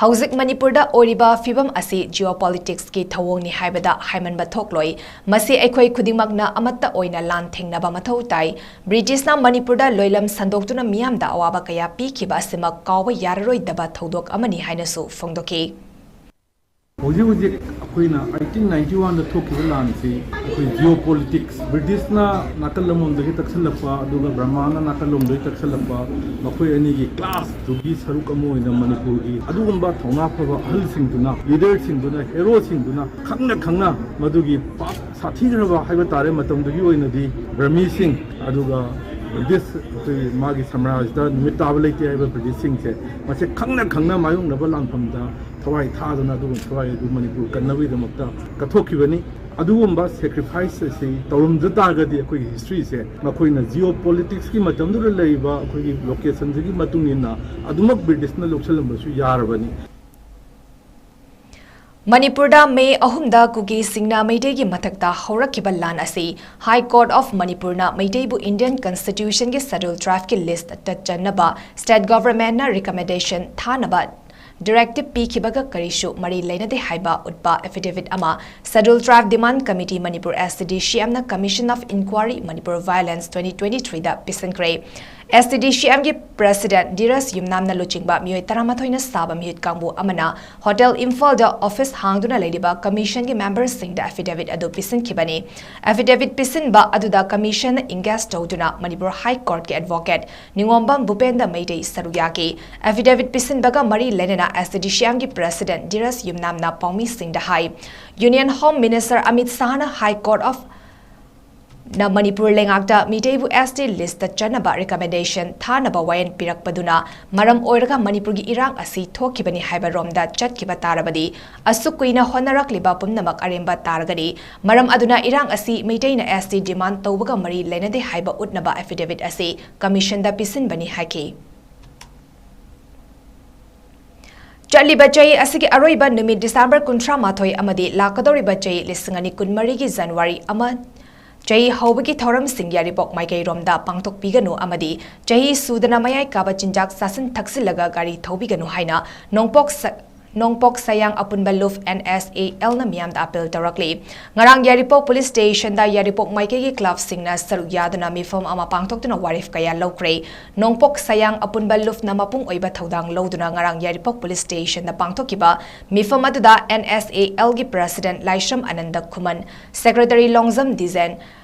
ꯍꯧꯖꯤꯛ ꯃꯅꯤꯄꯨꯔꯗ ꯑꯣꯏꯔꯤꯕ ꯐꯤꯕꯝ ꯑꯁꯤ ꯖꯤꯑꯣ ꯄꯣꯂꯤꯇꯤꯛꯁꯀꯤ ꯊꯧꯑꯣꯡꯅꯤ ꯍꯥꯏꯕꯗ ꯍꯥꯏꯃꯟꯕ ꯊꯣꯛꯂꯣꯏ꯫ ꯃꯁꯤ ꯑꯩꯈꯣꯏ ꯈꯨꯗꯤꯡꯃꯛꯅ ꯑꯃꯠꯇ ꯑꯣꯏꯅ ꯂꯥꯟ ꯊꯦꯡꯅꯕ ꯃꯊꯧ ꯇꯥꯏ꯫ ꯕ꯭ꯔꯤꯇꯤꯁꯅ ꯃꯅꯤꯄꯨꯔꯗ ꯂꯣꯏꯂꯝ ꯁꯟꯗꯣꯛꯇꯨꯅ ꯃꯤꯌꯥꯝꯗ ꯑꯋꯥꯕ ꯀꯌꯥ ꯄꯤꯈꯤꯕ ꯑꯁꯤꯃꯛ ꯀꯥꯎꯕ ꯌꯥꯔꯔꯣꯏꯗꯕ ꯊꯧꯗꯣꯛ ꯑꯃꯅꯤ ꯍꯥꯏꯅꯁꯨ ꯐꯣꯡꯗꯣꯛꯈꯤ꯫ ꯍꯧꯖꯤꯛ ꯍꯧꯖꯤꯛ ꯑꯩꯈꯣꯏꯅ ꯑꯩꯠꯇꯤꯟ ꯅꯥꯏꯟꯇꯤ ꯋꯥꯟꯗ ꯊꯣꯛꯈꯤꯕ ꯂꯥꯟꯁꯤ ꯑꯩꯈꯣꯏ ꯖꯤꯑꯣ ꯄꯣꯂꯤꯇꯤꯛꯁ, ꯕ꯭ꯔꯤꯇꯤꯁꯅ ꯅꯥꯀꯜ ꯑꯃꯔꯣꯝꯗꯒꯤ ꯇꯛꯁꯜꯂꯛꯄ ꯑꯗꯨꯒ ꯕ꯭ꯔꯍꯃꯥꯅ ꯅꯥꯀꯜꯂꯣꯝꯗꯒꯤ ꯇꯛꯁꯜꯂꯛꯄ, ꯃꯈꯣꯏ ꯑꯅꯤꯒꯤ ꯀ꯭ꯂꯥꯁꯇꯨꯒꯤ ꯁꯔꯨꯛ ꯑꯃ ꯑꯣꯏꯅ ꯃꯅꯤꯄꯨꯔꯒꯤ ꯑꯗꯨꯒꯨꯝꯕ ꯊꯧꯅꯥ ꯐꯕ ꯑꯍꯜꯁꯤꯡꯗꯨꯅ, ꯂꯤꯗꯔꯁꯤꯡꯗꯨꯅ, ꯍꯦꯔꯣꯁꯤꯡꯗꯨꯅ ꯈꯪꯅ ꯈꯪꯅ ꯃꯗꯨꯒꯤ ꯄꯥꯞ ꯁꯥꯊꯤꯈ꯭ꯔꯕ ꯍꯥꯏꯕ ꯇꯥꯔꯦ, ꯃꯇꯝꯗꯨꯒꯤ ꯑꯣꯏꯅꯗꯤ ꯕ꯭ꯔꯍꯃꯤꯁꯤꯡ ꯑꯗꯨꯒ ꯕ꯭ꯔꯤꯇꯤꯁ ꯑꯩꯈꯣꯏ ꯃꯥꯒꯤ ꯁꯥꯝꯔꯥꯖ꯭ꯌꯗ ꯅꯨꯃꯤꯠ ꯇꯥꯕ ꯂꯩꯇꯦ ꯍꯥꯏꯕ ꯕ꯭ꯔꯤꯇꯤꯁꯁꯤꯡꯁꯦ ꯃꯁꯤ ꯈꯪꯅ ꯈꯪꯅ ꯃꯥꯌꯣꯛꯅꯕ ꯂꯥꯟꯐꯝꯗ ꯊꯋꯥꯏ ꯊꯥꯗꯨꯅ ꯑꯗꯨꯒꯨꯝꯕ ꯊꯋꯥꯏ ꯑꯗꯨ ꯃꯅꯤꯄꯨꯔ ꯀꯟꯅꯕꯒꯤꯗꯃꯛꯇ ꯀꯠꯊꯣꯛꯈꯤꯕꯅꯤ꯫ ꯑꯗꯨꯒꯨꯝꯕ ꯁꯦꯀ꯭ꯔꯤꯐꯥꯏꯁ ꯑꯁꯤ ꯇꯧꯔꯝꯗ ꯇꯥꯔꯒꯗꯤ ꯑꯩꯈꯣꯏꯒꯤ ꯍꯤꯁꯇ꯭ꯔꯤꯁꯦ ꯃꯈꯣꯏꯅ ꯖꯤꯑꯣ ꯄꯣꯂꯤꯇꯤꯛꯁꯀꯤ ꯃꯇꯝꯗꯨꯗ ꯂꯩꯔꯤꯕ ꯑꯩꯈꯣꯏꯒꯤ ꯂꯣꯀꯦꯁꯟꯁꯤꯒꯤ ꯃꯇꯨꯡ ꯏꯟꯅ ꯑꯗꯨꯃꯛ ꯕ꯭ꯔꯤꯇꯤꯁꯅ ꯂꯧꯁꯤꯜꯂꯝꯕꯁꯨ ꯌꯥꯔꯕꯅꯤ꯫ ꯃꯅꯤꯄꯨꯔꯗ ꯃꯦ ꯑꯍꯨꯝꯗ ꯀꯨꯀꯤꯁꯤꯡꯅ ꯃꯩꯇꯩꯒꯤ ꯃꯊꯛꯇ ꯍꯧꯔꯛꯈꯤꯕ ꯂꯥꯟ ꯑꯁꯤ ꯍꯥꯏ ꯀꯣꯔꯠ ꯑꯣꯐ ꯃꯅꯤꯄꯨꯔꯅ ꯃꯩꯇꯩꯕꯨ ꯏꯟꯗꯤꯌꯟ ꯀꯟꯁꯇꯤꯇ꯭ꯌꯨꯁꯟꯒꯤ ꯁꯦꯗ꯭ꯌꯨꯜ ꯇ꯭ꯔꯥꯏꯕꯀꯤ ꯂꯤꯁ꯭ꯠꯇ ꯆꯟꯅꯕ ꯁ꯭ꯇꯦꯠ ꯒꯚꯔꯟꯃꯦꯟꯠꯅ ꯔꯤꯀꯃꯦꯟꯗꯦꯁꯟ ꯊꯥꯅꯕ ꯗꯤꯔꯦꯛꯇꯤꯚ ꯄꯤꯈꯤꯕꯒ ꯀꯔꯤꯁꯨ ꯃꯔꯤ ꯂꯩꯅꯗꯦ ꯍꯥꯏꯕ ꯎꯠꯄ ꯑꯦꯐꯤꯗꯦꯚꯤꯠ ꯑꯃ schedule tribe demand committee Manipur, S T D C ꯑꯦꯝꯅ commission of inquiry Manipur violence twenty twenty ꯊ꯭ꯔꯤꯗ ꯄꯤꯁꯤꯟꯈ꯭ꯔꯦ꯫ ꯑꯦꯁ ꯇꯤ ꯗꯤ ꯁꯤ ꯑꯦꯝꯒꯤ ꯄ꯭ꯔꯦꯁꯤꯗꯦꯟꯠ ꯙꯤꯔꯖ ꯌꯨꯝꯅꯥꯝꯅ ꯂꯨꯆꯤꯡꯕ ꯃꯤꯑꯣꯏ ꯇꯔꯥꯃꯥꯊꯣꯏꯅ ꯁꯥꯕ ꯃꯤꯍꯨꯠ ꯀꯥꯡꯕꯨ ꯑꯃꯅ ꯍꯣꯇꯦꯜ ꯏꯝꯐꯥꯜꯗ ꯑꯣꯐꯤꯁ ꯍꯥꯡꯗꯨꯅ ꯂꯩꯔꯤꯕ ꯀꯃꯤꯁꯟꯒꯤ ꯃꯦꯝꯕꯔꯁꯤꯡꯗ ꯑꯦꯐꯤꯗꯦꯚꯤꯠ ꯑꯗꯨ ꯄꯤꯁꯤꯟꯈꯤꯕꯅꯤ꯫ ꯑꯦꯐꯤꯗꯦꯚꯤꯠ ꯄꯤꯁꯤꯟꯕ ꯑꯗꯨꯗ ꯀꯃꯤꯁꯟꯅ ꯏꯟꯒꯦꯖ ꯇꯧꯗꯨꯅ ꯃꯅꯤꯄꯨꯔ ꯍꯥꯏ ꯀꯣꯔꯠꯀꯤ ꯑꯦꯗꯚꯣꯀꯦꯠ ꯅꯤꯉꯣꯝꯕꯝ ꯚꯨꯄꯦꯟꯗ ꯃꯩꯇꯩ ꯁꯔꯨꯛ ꯌꯥꯈꯤ꯫ ꯑꯦꯐꯤꯗꯦꯚꯤꯠ ꯄꯤꯁꯤꯟꯕꯒ ꯃꯔꯤ ꯂꯩꯅꯅ ꯑꯦꯁ ꯇꯤ ꯗꯤ ꯁꯤ ꯑꯦꯝꯒꯤ ꯄ꯭ꯔꯦꯁꯤꯗꯦꯟꯠ ꯙꯤꯔꯖ ꯌꯨꯝꯅꯥꯝꯅ ꯄꯥꯎꯃꯤꯁꯤꯡꯗ ꯍꯥꯏ, ꯌꯨꯅꯤꯌꯟ ꯍꯣꯝ ꯃꯤꯅꯤꯁꯇꯔ ꯑꯃꯤꯠ ꯁꯥꯍꯅ ꯍꯥꯏ ꯀꯣꯔꯠ ꯑꯣꯐ ꯅ ꯃꯅꯤꯄꯨꯔ ꯂꯩꯉꯥꯛꯇ ꯃꯤꯇꯩꯕꯨ ꯑꯦꯁ ꯇꯤ ꯂꯤꯁ꯭ꯠꯇ ꯆꯟꯅꯕ ꯔꯤꯀꯃꯦꯟꯗꯦꯁꯟ ꯊꯥꯅꯕ ꯋꯥꯌꯦꯜ ꯄꯤꯔꯛꯄꯗꯨꯅ ꯃꯔꯝ ꯑꯣꯏꯔꯒ ꯃꯅꯤꯄꯨꯔꯒꯤ ꯏꯔꯥꯡ ꯑꯁꯤ ꯊꯣꯛꯈꯤꯕꯅꯤ ꯍꯥꯏꯕ ꯔꯣꯝꯗ ꯆꯠꯈꯤꯕ ꯇꯥꯔꯕꯗꯤ, ꯑꯁꯨꯛ ꯀꯨꯏꯅ ꯍꯣꯠꯅꯔꯛꯂꯤꯕ ꯄꯨꯝꯅꯃꯛ ꯑꯔꯦꯝꯕ ꯇꯥꯔꯒꯅꯤ꯫ ꯃꯔꯝ ꯑꯗꯨꯅ ꯏꯔꯥꯡ ꯑꯁꯤ ꯃꯩꯇꯩꯅ ꯑꯦꯁ ꯇꯤ ꯗꯤꯃꯥꯟꯗ ꯇꯧꯕꯒ ꯃꯔꯤ ꯂꯩꯅꯗꯦ ꯍꯥꯏꯕ ꯎꯠꯅꯕ ꯑꯦꯐꯤꯗꯦꯚꯤꯠ ꯑꯁꯤ ꯀꯃꯤꯁꯟꯗ ꯄꯤꯁꯤꯟꯕꯅꯤ ꯍꯥꯏꯈꯤ꯫ ꯆꯠꯂꯤꯕ ꯆꯍꯤ ꯑꯁꯤꯒꯤ ꯑꯔꯣꯏꯕ ꯅꯨꯃꯤꯠ ꯗꯤꯁꯦꯝꯕꯔ ꯀꯨꯟꯊ꯭ꯔꯥ ꯃꯥꯊꯣꯏ ꯑꯃꯗꯤ ꯂꯥꯛꯀꯗꯧꯔꯤꯕ ꯆꯍꯤ ꯂꯤꯁꯤꯡ ꯑꯅꯤ ꯀꯨꯟꯃꯔꯤꯒꯤ ꯖꯅꯋꯥꯔꯤ ꯑꯃ, ꯆꯍꯤ ꯍꯧꯕꯒꯤ ꯊꯧꯔꯝꯁꯤꯡ ꯌꯥꯏꯔꯤꯄꯣꯛ ꯃꯥꯏꯀꯩꯔꯣꯝꯗ ꯄꯥꯡꯊꯣꯛꯄꯤꯒꯅꯨ ꯑꯃꯗꯤ ꯆꯍꯤ ꯁꯨꯗꯅ ꯃꯌꯥꯏ ꯀꯥꯕ ꯆꯤꯟꯖꯥꯛ ꯆꯥꯁꯤꯟ ꯊꯛꯆꯤꯜꯂꯒ ꯒꯥꯔꯤ ꯊꯧꯕꯤꯒꯅꯨ ꯍꯥꯏꯅ ꯅꯣꯡꯄꯣꯛ ꯁ-, ꯅꯣꯡꯄꯣꯛ ꯁꯌꯥꯡ ꯑꯄꯨꯟꯕ ꯂꯨꯞ N S A L ꯅ ꯃꯤꯌꯥꯝꯗ ꯑꯄꯤꯜ ꯇꯧꯔꯛꯂꯤ꯫ ꯉꯔꯥꯡ ꯌꯥꯏꯔꯤꯄꯣꯛ ꯄꯨꯂꯤꯁ ꯁ꯭ꯇꯦꯁꯟꯗ ꯌꯥꯏꯔꯤꯄꯣꯛ ꯃꯥꯏꯀꯩꯒꯤ ꯀ꯭ꯂꯕꯁꯤꯡꯅ ꯁꯔꯨꯛ ꯌꯥꯗꯨꯅ ꯃꯤꯐꯝ ꯑꯃ ꯄꯥꯡꯊꯣꯛꯇꯨꯅ ꯋꯥꯔꯦꯞ ꯀꯌꯥ ꯂꯧꯈ꯭ꯔꯦ꯫ ꯅꯣꯡꯄꯣꯛ ꯁꯌꯥꯡ ꯑꯄꯨꯟꯕ ꯂꯨꯞꯅ ꯃꯄꯨꯡ ꯑꯣꯏꯕ ꯊꯧꯗꯥꯡ ꯂꯧꯗꯨꯅ ꯉꯔꯥꯡ ꯌꯥꯏꯔꯤꯄꯣꯛ ꯄꯨꯂꯤꯁ ꯁ꯭ꯇꯦꯁꯟꯗ ꯄꯥꯡꯊꯣꯛꯈꯤꯕ ꯃꯤꯐꯝ ꯑꯗꯨꯗ N S A L ꯒꯤ ꯄ꯭ꯔꯦꯁꯤꯗꯦꯟꯠ ꯂꯥꯏꯁ꯭ꯔꯝ ꯑꯅꯟꯗ ꯈꯨꯃꯟ, ꯁꯦꯀ꯭ꯔꯦꯇꯔꯤ ꯂꯣꯡꯖꯝ ꯗꯤꯖꯦꯟ,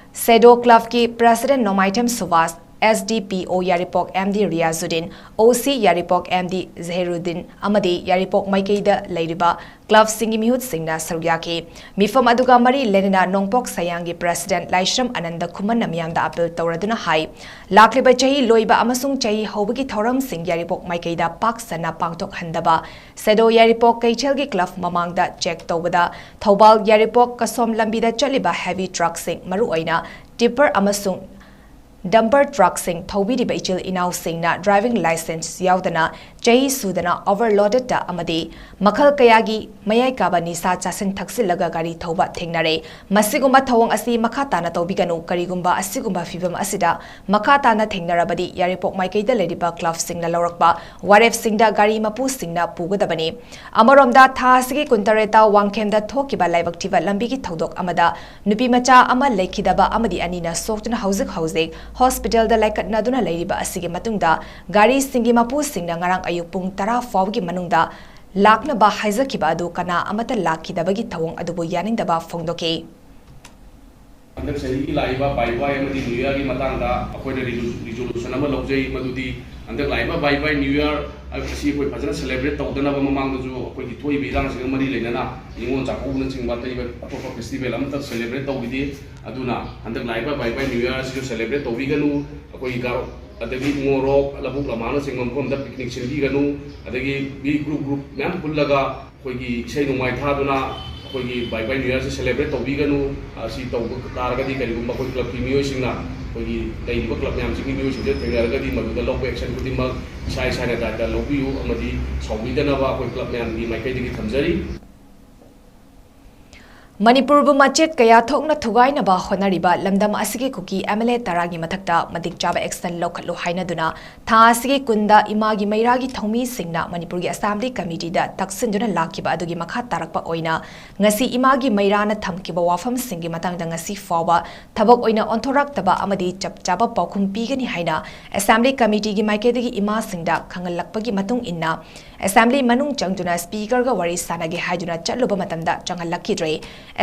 ꯁꯦꯗꯣ ꯀ꯭ꯂꯕꯀꯤ president Nongmaithem Subash, S D P O Yairipok M D Riyazuddin, O C Yairipok M D Zahiruddin ꯑꯃꯗꯤ ꯌꯥꯏꯔꯤꯄꯣꯛ ꯃꯥꯏꯀꯩꯗ ꯂꯩꯔꯤꯕ ꯀ꯭ꯂꯕꯁꯤꯡꯒꯤ ꯃꯤꯍꯨꯠꯁꯤꯡꯅ ꯁꯔꯨꯛ ꯌꯥꯈꯤ꯫ ꯃꯤꯐꯝ ꯑꯗꯨꯒ ꯃꯔꯤ ꯂꯩꯅꯅ ꯅꯣꯡꯄꯣꯛ ꯁꯌꯥꯡꯒꯤ ꯄ꯭ꯔꯦꯁꯤꯗꯦꯟꯠ ꯂꯥꯏꯁ꯭ꯔꯝ ꯑꯅꯟꯗ ꯈꯨꯃꯟꯅ ꯃꯤꯌꯥꯝꯗ ꯑꯄꯤꯜ ꯇꯧꯔꯗꯨꯅ ꯍꯥꯏ, ꯂꯥꯛꯂꯤꯕ ꯆꯍꯤ ꯂꯣꯏꯕ ꯑꯃꯁꯨꯡ ꯆꯍꯤ ꯍꯧꯕꯒꯤ ꯊꯧꯔꯝꯁꯤꯡ ꯌꯥꯏꯔꯤꯄꯣꯛ ꯃꯥꯏꯀꯩꯗ ꯄꯥꯛ ꯁꯟꯅ ꯄꯥꯡꯊꯣꯛꯍꯟꯗꯕ, ꯁꯦꯗꯣ ꯌꯥꯏꯔꯤꯄꯣꯛ ꯀꯩꯊꯦꯜꯒꯤ ꯀ꯭ꯂꯕ ꯃꯃꯥꯡꯗ ꯆꯦꯛ ꯇꯧꯕꯗ ꯊꯧꯕꯥꯜ ꯌꯥꯏꯔꯤꯄꯣꯛ ꯀꯁꯣꯝ ꯂꯝꯕꯤꯗ ꯆꯠꯂꯤꯕ ꯍꯦꯚꯤ ꯇ꯭ꯔꯛꯁꯤꯡ, ꯃꯔꯨꯑꯣꯏꯅ ꯇꯤꯞꯄꯔ ꯑꯃꯁꯨꯡ ꯗꯝꯄꯔ ꯇ꯭ꯔꯛꯁꯤꯡ ꯊꯧꯕꯤꯔꯤꯕ ꯏꯆꯤꯜ ꯏꯅꯥꯎꯁꯤꯡꯅ ꯗ꯭ꯔꯥꯏꯚꯤꯡ ꯂꯥꯏꯁꯦꯟꯁ ꯌꯥꯎꯗꯅ ꯆꯍꯤ ꯁꯨꯗꯅ ꯑꯣꯚꯔꯂꯣꯗꯦꯗꯇ ꯑꯃꯗꯤ ꯃꯈꯜ ꯀꯌꯥꯒꯤ ꯃꯌꯥꯏ ꯀꯥꯕ ꯅꯤꯁꯥ ꯆꯥꯁꯤꯟ ꯊꯛꯆꯤꯜꯂꯒ ꯒꯥꯔꯤ ꯊꯧꯕ ꯊꯦꯡꯅꯔꯦ꯫ ꯃꯁꯤꯒꯨꯝꯕ ꯊꯧꯑꯣꯡ ꯑꯁꯤ ꯃꯈꯥ ꯇꯥꯅ ꯇꯧꯕꯤꯒꯅꯨ꯫ ꯀꯔꯤꯒꯨꯝꯕ ꯑꯁꯤꯒꯨꯝꯕ ꯐꯤꯚꯝ ꯑꯁꯤꯗ ꯃꯈꯥ ꯇꯥꯅ ꯊꯦꯡꯅꯔꯕꯗꯤ ꯌꯥꯏꯔꯤꯄꯣꯛ ꯃꯥꯏꯀꯩꯗ ꯂꯩꯔꯤꯕ ꯀ꯭ꯂꯕꯁꯤꯡꯅ ꯂꯧꯔꯛꯄ ꯋꯥꯔꯦꯞꯁꯤꯡꯗ ꯒꯥꯔꯤ ꯃꯄꯨꯁꯤꯡꯅ ꯄꯨꯒꯗꯕꯅꯤ꯫ ꯑꯃꯔꯣꯝꯗ, ꯊꯥ ꯑꯁꯤꯒꯤ ꯀꯨꯟꯇꯔꯦꯠꯇ ꯋꯥꯡꯈꯦꯝꯗ ꯊꯣꯛꯈꯤꯕ ꯂꯥꯏꯕꯛ ꯊꯤꯕ ꯂꯝꯕꯤꯒꯤ ꯊꯧꯗꯣꯛ ꯑꯃꯗ ꯅꯨꯄꯤ ꯃꯆꯥ ꯑꯃ ꯂꯩꯈꯤꯗꯕ ꯑꯃꯗꯤ ꯑꯅꯤꯅ ꯁꯣꯛꯇꯨꯅ ꯍꯧꯖꯤꯛ ꯍꯧꯖꯤꯛ ꯍꯣꯁꯄꯤꯇꯥꯜꯗ ꯂꯥꯏꯀꯠꯅꯗꯨꯅ ꯂꯩꯔꯤꯕ ꯑꯁꯤꯒꯤ ꯃꯇꯨꯡꯗ ꯒꯥꯔꯤꯁꯤꯡꯒꯤ ꯃꯄꯨꯁꯤꯡꯅ ꯉꯔꯥꯡ ꯑꯌꯨꯛ ꯄꯨꯡ ꯇꯔꯥ ꯐꯥꯎꯕꯒꯤ ꯃꯅꯨꯡꯗ ꯂꯥꯛꯅꯕ ꯍꯥꯏꯖꯈꯤꯕ ꯑꯗꯨ ꯀꯅꯥ ꯑꯃꯠꯇ ꯂꯥꯛꯈꯤꯗꯕꯒꯤ ꯊꯧꯑꯣꯡ ꯑꯗꯨꯕꯨ ꯌꯥꯅꯤꯡꯗꯕ ꯐꯣꯡꯗꯣꯛꯈꯤ꯫ ꯍꯟꯗꯛ ꯆꯍꯤꯒꯤ ꯂꯥꯛꯏꯕ ꯕꯥꯏ ꯕꯥꯏ ꯑꯃꯗꯤ ꯅ꯭ꯌꯨ ꯏꯌꯥꯔꯒꯤ ꯃꯇꯥꯡꯗ ꯑꯩꯈꯣꯏꯅ ꯔꯤꯖꯣ-, ꯔꯤꯖꯣꯂꯨꯁꯟ ꯑꯃ ꯂꯧꯖꯩ, ꯃꯗꯨꯗꯤ ꯍꯟꯗꯛ ꯂꯥꯛꯏꯕ ꯕꯥꯏ ꯕꯥꯏ ꯅ꯭ꯌꯨ ꯏꯌꯥꯔ ꯑꯁꯤ ꯑꯩꯈꯣꯏ ꯐꯖꯅ ꯁꯦꯂꯦꯕ꯭ꯔꯦꯠ ꯇꯧꯗꯅꯕ ꯃꯃꯥꯡꯗꯁꯨ ꯑꯩꯈꯣꯏꯒꯤ ꯊꯣꯛꯏꯕ ꯏꯔꯥꯡꯁꯤꯒ ꯃꯔꯤ ꯂꯩꯅꯅ ꯅꯤꯉꯣꯜ ꯆꯥꯛꯀꯧꯕꯅꯆꯤꯡꯕ ꯑꯇꯩ ꯑꯇꯣꯞꯄ ꯐꯦꯁꯇꯤꯚꯦꯜ ꯑꯃꯠꯇ ꯁꯦꯂꯦꯕ꯭ꯔꯦꯠ ꯇꯧꯈꯤꯗꯦ꯫ ꯑꯗꯨꯅ ꯍꯟꯗꯛ ꯂꯥꯛꯏꯕ ꯕꯥꯏ ꯕꯥꯏ ꯅ꯭ꯌꯨ ꯏꯌꯥꯔ ꯑꯁꯤꯁꯨ ꯁꯦꯂꯦꯕ꯭ꯔꯦꯠ ꯇꯧꯕꯤꯒꯅꯨ꯫ ꯑꯩꯈꯣꯏꯒꯤ ꯒꯥꯔꯣ-, ꯑꯗꯒꯤ ꯃꯣꯔꯣꯛ, ꯂꯧꯕꯨꯛ ꯂꯝꯍꯥꯡꯅꯆꯤꯡꯕ ꯃꯐꯝꯗ ꯄꯤꯛꯅꯤꯛ ꯁꯤꯟꯕꯤꯒꯅꯨ꯫ ꯑꯗꯒꯤ ꯃꯤ ꯒ꯭ꯔꯨꯞ ꯒ꯭ꯔꯨꯞ ꯃꯌꯥꯝ ꯄꯨꯜꯂꯒ ꯑꯩꯈꯣꯏꯒꯤ ꯏꯁꯩ ꯅꯣꯡꯃꯥꯏ ꯊꯥꯗꯨꯅ ꯑꯩꯈꯣꯏꯒꯤ ꯕꯥꯏ ꯕꯥꯏ ꯅ꯭ꯌꯨ ꯏꯌꯥꯔꯁꯤ ꯁꯦꯂꯦꯕ꯭ꯔꯦꯠ ꯇꯧꯕꯤꯒꯅꯨ꯫ ꯑꯁꯤ ꯇꯧꯕ ꯇꯥꯔꯒꯗꯤ ꯀꯔꯤꯒꯨꯝꯕ ꯑꯩꯈꯣꯏ ꯀ꯭ꯂꯕꯀꯤ ꯃꯤꯑꯣꯏꯁꯤꯡꯅ, ꯑꯩꯈꯣꯏꯒꯤ ꯂꯩꯔꯤꯕ ꯀ꯭ꯂꯕ ꯃꯌꯥꯝꯁꯤꯒꯤ ꯃꯤꯑꯣꯏꯁꯤꯡꯁꯦ ꯊꯦꯡꯅꯔꯒꯗꯤ ꯃꯗꯨꯗ ꯂꯧꯕ ꯑꯦꯛꯁꯟ ꯈꯨꯗꯤꯡꯃꯛ ꯏꯁꯥ ꯏꯁꯥꯅ ꯗꯥꯏꯇ ꯂꯧꯕꯤꯌꯨ ꯑꯃꯗꯤ ꯁꯥꯎꯕꯤꯗꯅꯕ ꯑꯩꯈꯣꯏ ꯀ꯭ꯂꯕ ꯃꯌꯥꯝꯒꯤ ꯃꯥꯏꯀꯩꯗꯒꯤ ꯊꯝꯖꯔꯤ꯫ ꯃꯅꯤꯄꯨꯔꯕꯨ ꯃꯆꯦꯠ ꯀꯌꯥ ꯊꯣꯛꯅ ꯊꯨꯒꯥꯏꯅꯕ ꯍꯣꯠꯅꯔꯤꯕ ꯂꯝꯗꯝ ꯑꯁꯤꯒꯤ ꯀꯨꯀꯤ ꯑꯦꯝ ꯑꯦꯜ ꯑꯦ ꯇꯔꯥꯒꯤ ꯃꯊꯛꯇ ꯃꯇꯤꯛ ꯆꯥꯕ ꯑꯦꯛꯁꯟ ꯂꯧꯈꯠꯂꯨ ꯍꯥꯏꯅꯗꯨꯅ ꯊꯥ ꯑꯁꯤꯒꯤ ꯀꯨꯟꯗ ꯏꯃꯥꯒꯤ ꯃꯩꯔꯥꯒꯤ ꯊꯧꯃꯤꯁꯤꯡꯅ ꯃꯅꯤꯄꯨꯔꯒꯤ ꯑꯦꯁꯦꯝꯕ꯭ꯂꯤ ꯀꯃꯤꯇꯤꯗ ꯇꯛꯁꯤꯟꯗꯨꯅ ꯂꯥꯛꯈꯤꯕ ꯑꯗꯨꯒꯤ ꯃꯈꯥ ꯇꯥꯔꯛꯄ ꯑꯣꯏꯅ ꯉꯁꯤ ꯏꯃꯥꯒꯤ ꯃꯩꯔꯥꯅ ꯊꯝꯈꯤꯕ ꯋꯥꯐꯝꯁꯤꯡꯒꯤ ꯃꯇꯥꯡꯗ ꯉꯁꯤ ꯐꯥꯎꯕ ꯊꯕꯛ ꯑꯣꯏꯅ ꯑꯣꯟꯊꯣꯔꯛꯇꯕ ꯑꯃꯗꯤ ꯆꯞ ꯆꯥꯕ ꯄꯥꯎꯈꯨꯝ ꯄꯤꯒꯅꯤ ꯍꯥꯏꯅ ꯑꯦꯁꯦꯝꯕ꯭ꯂꯤ ꯀꯃꯤꯇꯤꯒꯤ ꯃꯥꯏꯀꯩꯗꯒꯤ ꯏꯃꯥꯁꯤꯡꯗ ꯈꯪꯍꯜꯂꯛꯄꯒꯤ ꯃꯇꯨꯡ ꯏꯟꯅ ꯑꯦꯁꯦꯝꯕ꯭ꯂꯤ ꯃꯅꯨꯡ ꯆꯪꯗꯨꯅ ꯁ꯭ꯄꯤꯀꯔꯒ ꯋꯥꯔꯤ ꯁꯥꯟꯅꯒꯦ ꯍꯥꯏꯗꯨꯅ ꯆꯠꯂꯨꯕ ꯃꯇꯝꯗ ꯆꯪꯍꯜꯂꯛꯈꯤꯗ꯭ꯔꯦ꯫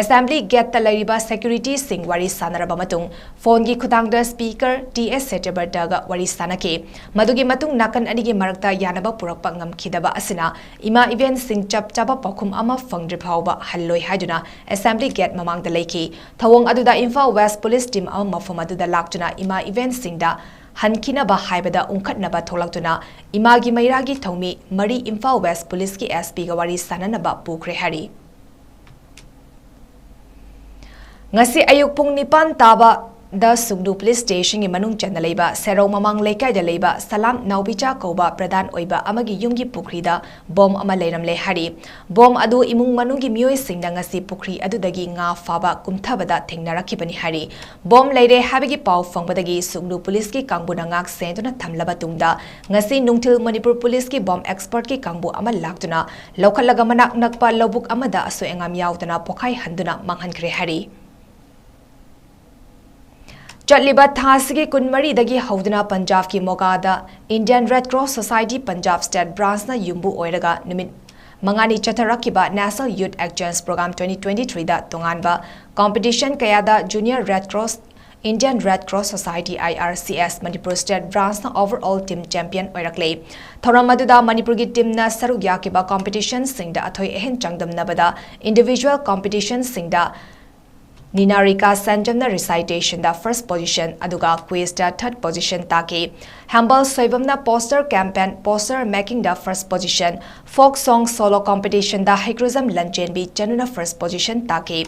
ꯑꯦꯁꯦꯝꯕ꯭ꯂꯤ ꯒꯦꯠꯇ ꯂꯩꯔꯤꯕ ꯁꯦꯀ꯭ꯌꯨꯔꯤꯇꯤꯁꯤꯡ ꯋꯥꯔꯤ ꯁꯥꯟꯅꯔꯕ ꯃꯇꯨꯡ ꯐꯣꯟꯒꯤ ꯈꯨꯊꯥꯡꯗ ꯁ꯭ꯄꯤꯀꯔ ꯇꯤ ꯑꯦꯁ ꯁꯦꯇ꯭ꯌꯕ꯭ꯔꯇꯒ ꯋꯥꯔꯤ ꯁꯥꯟꯅꯈꯤ꯫ ꯃꯗꯨꯒꯤ ꯃꯇꯨꯡ ꯅꯥꯀꯟ ꯑꯅꯤꯒꯤ ꯃꯔꯛꯇ ꯌꯥꯅꯕ ꯄꯨꯔꯛꯄ ꯉꯝꯈꯤꯗꯕ ꯑꯁꯤꯅ ꯏꯃꯥ ꯏꯕꯦꯟꯁꯤꯡ ꯆꯞ ꯆꯥꯕ ꯄꯥꯎꯈꯨꯝ ꯑꯃ ꯐꯪꯗ꯭ꯔꯤ ꯐꯥꯎꯕ ꯍꯜꯂꯣꯏ ꯍꯥꯏꯗꯨꯅ ꯑꯦꯁꯦꯝꯕ꯭ꯂꯤ ꯒꯦꯠ ꯃꯃꯥꯡꯗ ꯂꯩꯈꯤ꯫ ꯊꯧꯑꯣꯡ ꯑꯗꯨꯗ ꯏꯝꯐꯥꯜ ꯋꯦꯁ ꯄꯨꯂꯤꯁ ꯇꯤꯝ ꯑꯃ ꯃꯐꯝ ꯑꯗꯨꯗ ꯂꯥꯛꯇꯨꯅ ꯏꯃꯥ ꯏꯕꯦꯟꯁꯤꯡꯗ ꯍꯟꯈꯤꯅꯕ ꯍꯥꯏꯕꯗ ꯎꯪꯈꯠꯅꯕ ꯊꯣꯛꯂꯛꯇꯨꯅ ꯏꯃꯥꯒꯤ ꯃꯩꯔꯥꯒꯤ ꯊꯧꯃꯤ ꯃꯔꯤ ꯏꯝꯐꯥꯜ ꯋꯦꯁ ꯄꯨꯂꯤꯁꯀꯤ ꯑꯦꯁ ꯄꯤꯒ ꯋꯥꯔꯤ ꯁꯥꯟꯅꯅꯕ ꯄꯨꯈ꯭ꯔꯦ ꯍꯥꯏꯔꯤ꯫ ꯉꯁꯤ ꯑꯌꯨꯛ ꯄꯨꯡ ꯅꯤꯄꯥꯟ ꯇꯥꯕꯗ ꯁꯨꯛꯅꯨ ꯄꯨꯂꯤꯁ ꯁ꯭ꯇꯦꯁꯟꯒꯤ ꯃꯅꯨꯡ ꯆꯟꯅ ꯂꯩꯕ ꯁꯦꯔꯧ ꯃꯃꯥꯡ ꯂꯩꯀꯥꯏꯗ ꯂꯩꯕ ꯁꯂꯥꯝ ꯅꯥꯎꯕꯤꯆꯥ ꯀꯧꯕ ꯄ꯭ꯔꯙꯥꯟ ꯑꯣꯏꯕ ꯑꯃꯒꯤ ꯌꯨꯝꯒꯤ ꯄꯨꯈ꯭ꯔꯤꯗ ꯕꯣꯝ ꯑꯃ ꯂꯩꯔꯝꯂꯦ ꯍꯥꯏꯔꯤ꯫ ꯕꯣꯝ ꯑꯗꯨ ꯏꯃꯨꯡ ꯃꯅꯨꯡꯒꯤ ꯃꯤꯑꯣꯏꯁꯤꯡꯅ ꯉꯁꯤ ꯄꯨꯈ꯭ꯔꯤ ꯑꯗꯨꯗꯒꯤ ꯉꯥ ꯐꯥꯕ ꯀꯨꯝꯊꯕꯗ ꯊꯦꯡꯅꯔꯛꯈꯤꯕꯅꯤ ꯍꯥꯏꯔꯤ꯫ ꯕꯣꯝ ꯂꯩꯔꯦ ꯍꯥꯏꯕꯒꯤ ꯄꯥꯎ ꯐꯪꯕꯗꯒꯤ ꯁꯨꯛꯅꯨ ꯄꯨꯂꯤꯁꯀꯤ ꯀꯥꯡꯕꯨꯅ ꯉꯥꯛ ꯁꯦꯟꯗꯨꯅ ꯊꯝꯂꯕ ꯇꯨꯡꯗ ꯉꯁꯤ ꯅꯨꯡꯊꯤꯜ ꯃꯅꯤꯄꯨꯔ ꯄꯨꯂꯤꯁꯀꯤ ꯕꯣꯝ ꯑꯦꯛꯁꯄꯔꯠꯀꯤ ꯀꯥꯡꯕꯨ ꯑꯃ ꯂꯥꯛꯇꯨꯅ ꯂꯧꯈꯠꯂꯒ ꯃꯅꯥꯛ ꯅꯛꯄ ꯂꯧꯕꯨꯛ ꯑꯃꯗ ꯑꯁꯣꯏ ꯑꯉꯥꯝ ꯌꯥꯎꯗꯅ ꯄꯣꯈꯥꯏꯍꯟꯗꯨꯅ ꯃꯥꯡꯍꯟꯈ꯭ꯔꯦ ꯍꯥꯏꯔꯤ꯫ ꯆꯠꯂꯤꯕ ꯊꯥ ꯑꯁꯤꯒꯤ ꯀꯨꯟꯃꯔꯤꯗꯒꯤ ꯍꯧꯗꯨꯅ ꯄꯟꯖꯥꯕꯀꯤ ꯃꯣꯒꯥꯗ Indian Red Cross Society Punjab State Branchꯅ ꯌꯨꯝꯕꯨ ꯑꯣꯏꯔꯒ ꯅꯨꯃꯤꯠ ꯃꯉꯥꯅꯤ ꯆꯠꯊꯔꯛꯈꯤꯕ National Youth Exchange Program twenty twenty-threeꯗ ꯇꯣꯉꯥꯟꯕ competition ꯀꯌꯥꯗ Junior Red Cross, Indian Red Cross Society, I R C S, Manipur State Branchꯅ overall team champion ꯑꯣꯏꯔꯛꯂꯦ꯫ ꯊꯧꯔꯝ ꯑꯗꯨꯗ ꯃꯅꯤꯄꯨꯔꯒꯤ teamꯅ ꯁꯔꯨꯛ ꯌꯥꯈꯤꯕ competitionꯁꯤꯡꯗ ꯑꯊꯣꯏ ꯑꯍꯦꯟ ꯆꯥꯡꯗꯝꯅꯕꯗ individual competitionꯁꯤꯡꯗ ꯅꯤꯅꯥꯔꯤꯀꯥ ꯁꯦꯟꯖꯝꯅ recitation ꯗ first position ꯑꯗꯨꯒ quiz ꯇ third position ꯇꯥꯈꯤ꯫ ꯍꯦꯝꯕꯜ ꯁꯣꯏꯕꯝꯅ poster campaign, poster making ꯗ first position, folk song solo competition ꯗ ꯍꯩꯀ꯭ꯔꯨꯖꯝ ꯂꯟꯆꯦꯟꯕꯤ ꯆꯅꯨꯅ first position ꯇꯥꯈꯤ꯫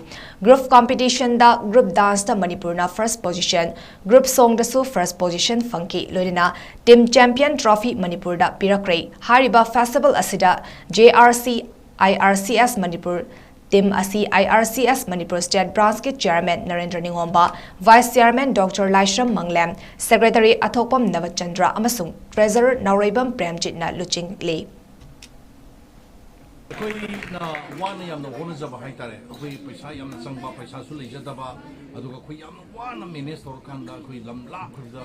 Group competition ꯗ group dance ꯇ ꯃꯅꯤꯄꯨꯔꯅ first position, group song ꯗꯁꯨ first position ꯐꯪꯈꯤ꯫ ꯂꯣꯏꯅꯅ team champion trophy ꯃꯅꯤꯄꯨꯔꯗ ꯄꯤꯔꯛꯈ꯭ꯔꯦ꯫ ꯍꯥꯏꯔꯤꯕ festival ꯑꯁꯤꯗ J R C, I R C S Manipur, Team ꯑꯁꯤ I R C S Manipur State Branch ꯀꯤ Chairman Narendra ꯅꯤꯉꯣꯝꯕ, Vice Chairman Doctor ꯂꯥꯏꯁ꯭ꯔꯝ ꯃꯪꯂꯦꯝ, Secretary ꯑꯊꯣꯛꯄꯝ ꯅꯕꯆꯟꯗ꯭ꯔ ꯑꯃꯁꯨꯡ Treasurer ꯅꯥꯎꯔꯩꯕꯝ ꯄ꯭ꯔꯦꯝꯖꯤꯠꯅ ꯂꯨꯆꯤꯡꯂꯤ꯫ ꯑꯩꯈꯣꯏꯅ ꯋꯥꯅ ꯌꯥꯝꯅ ꯍꯣꯠꯅꯖꯕ ꯍꯥꯏꯇꯥꯔꯦ꯫ ꯑꯩꯈꯣꯏ ꯄꯩꯁꯥ ꯌꯥꯝꯅ ꯆꯪꯕ, ꯄꯩꯁꯥꯁꯨ ꯂꯩꯖꯗꯕ, ꯑꯗꯨꯒ ꯑꯩꯈꯣꯏ ꯌꯥꯝꯅ ꯋꯥꯅ manage ꯇꯧꯔꯀꯥꯟꯗ ꯑꯩꯈꯣꯏ ꯂꯝ ꯂꯥꯞꯄꯗ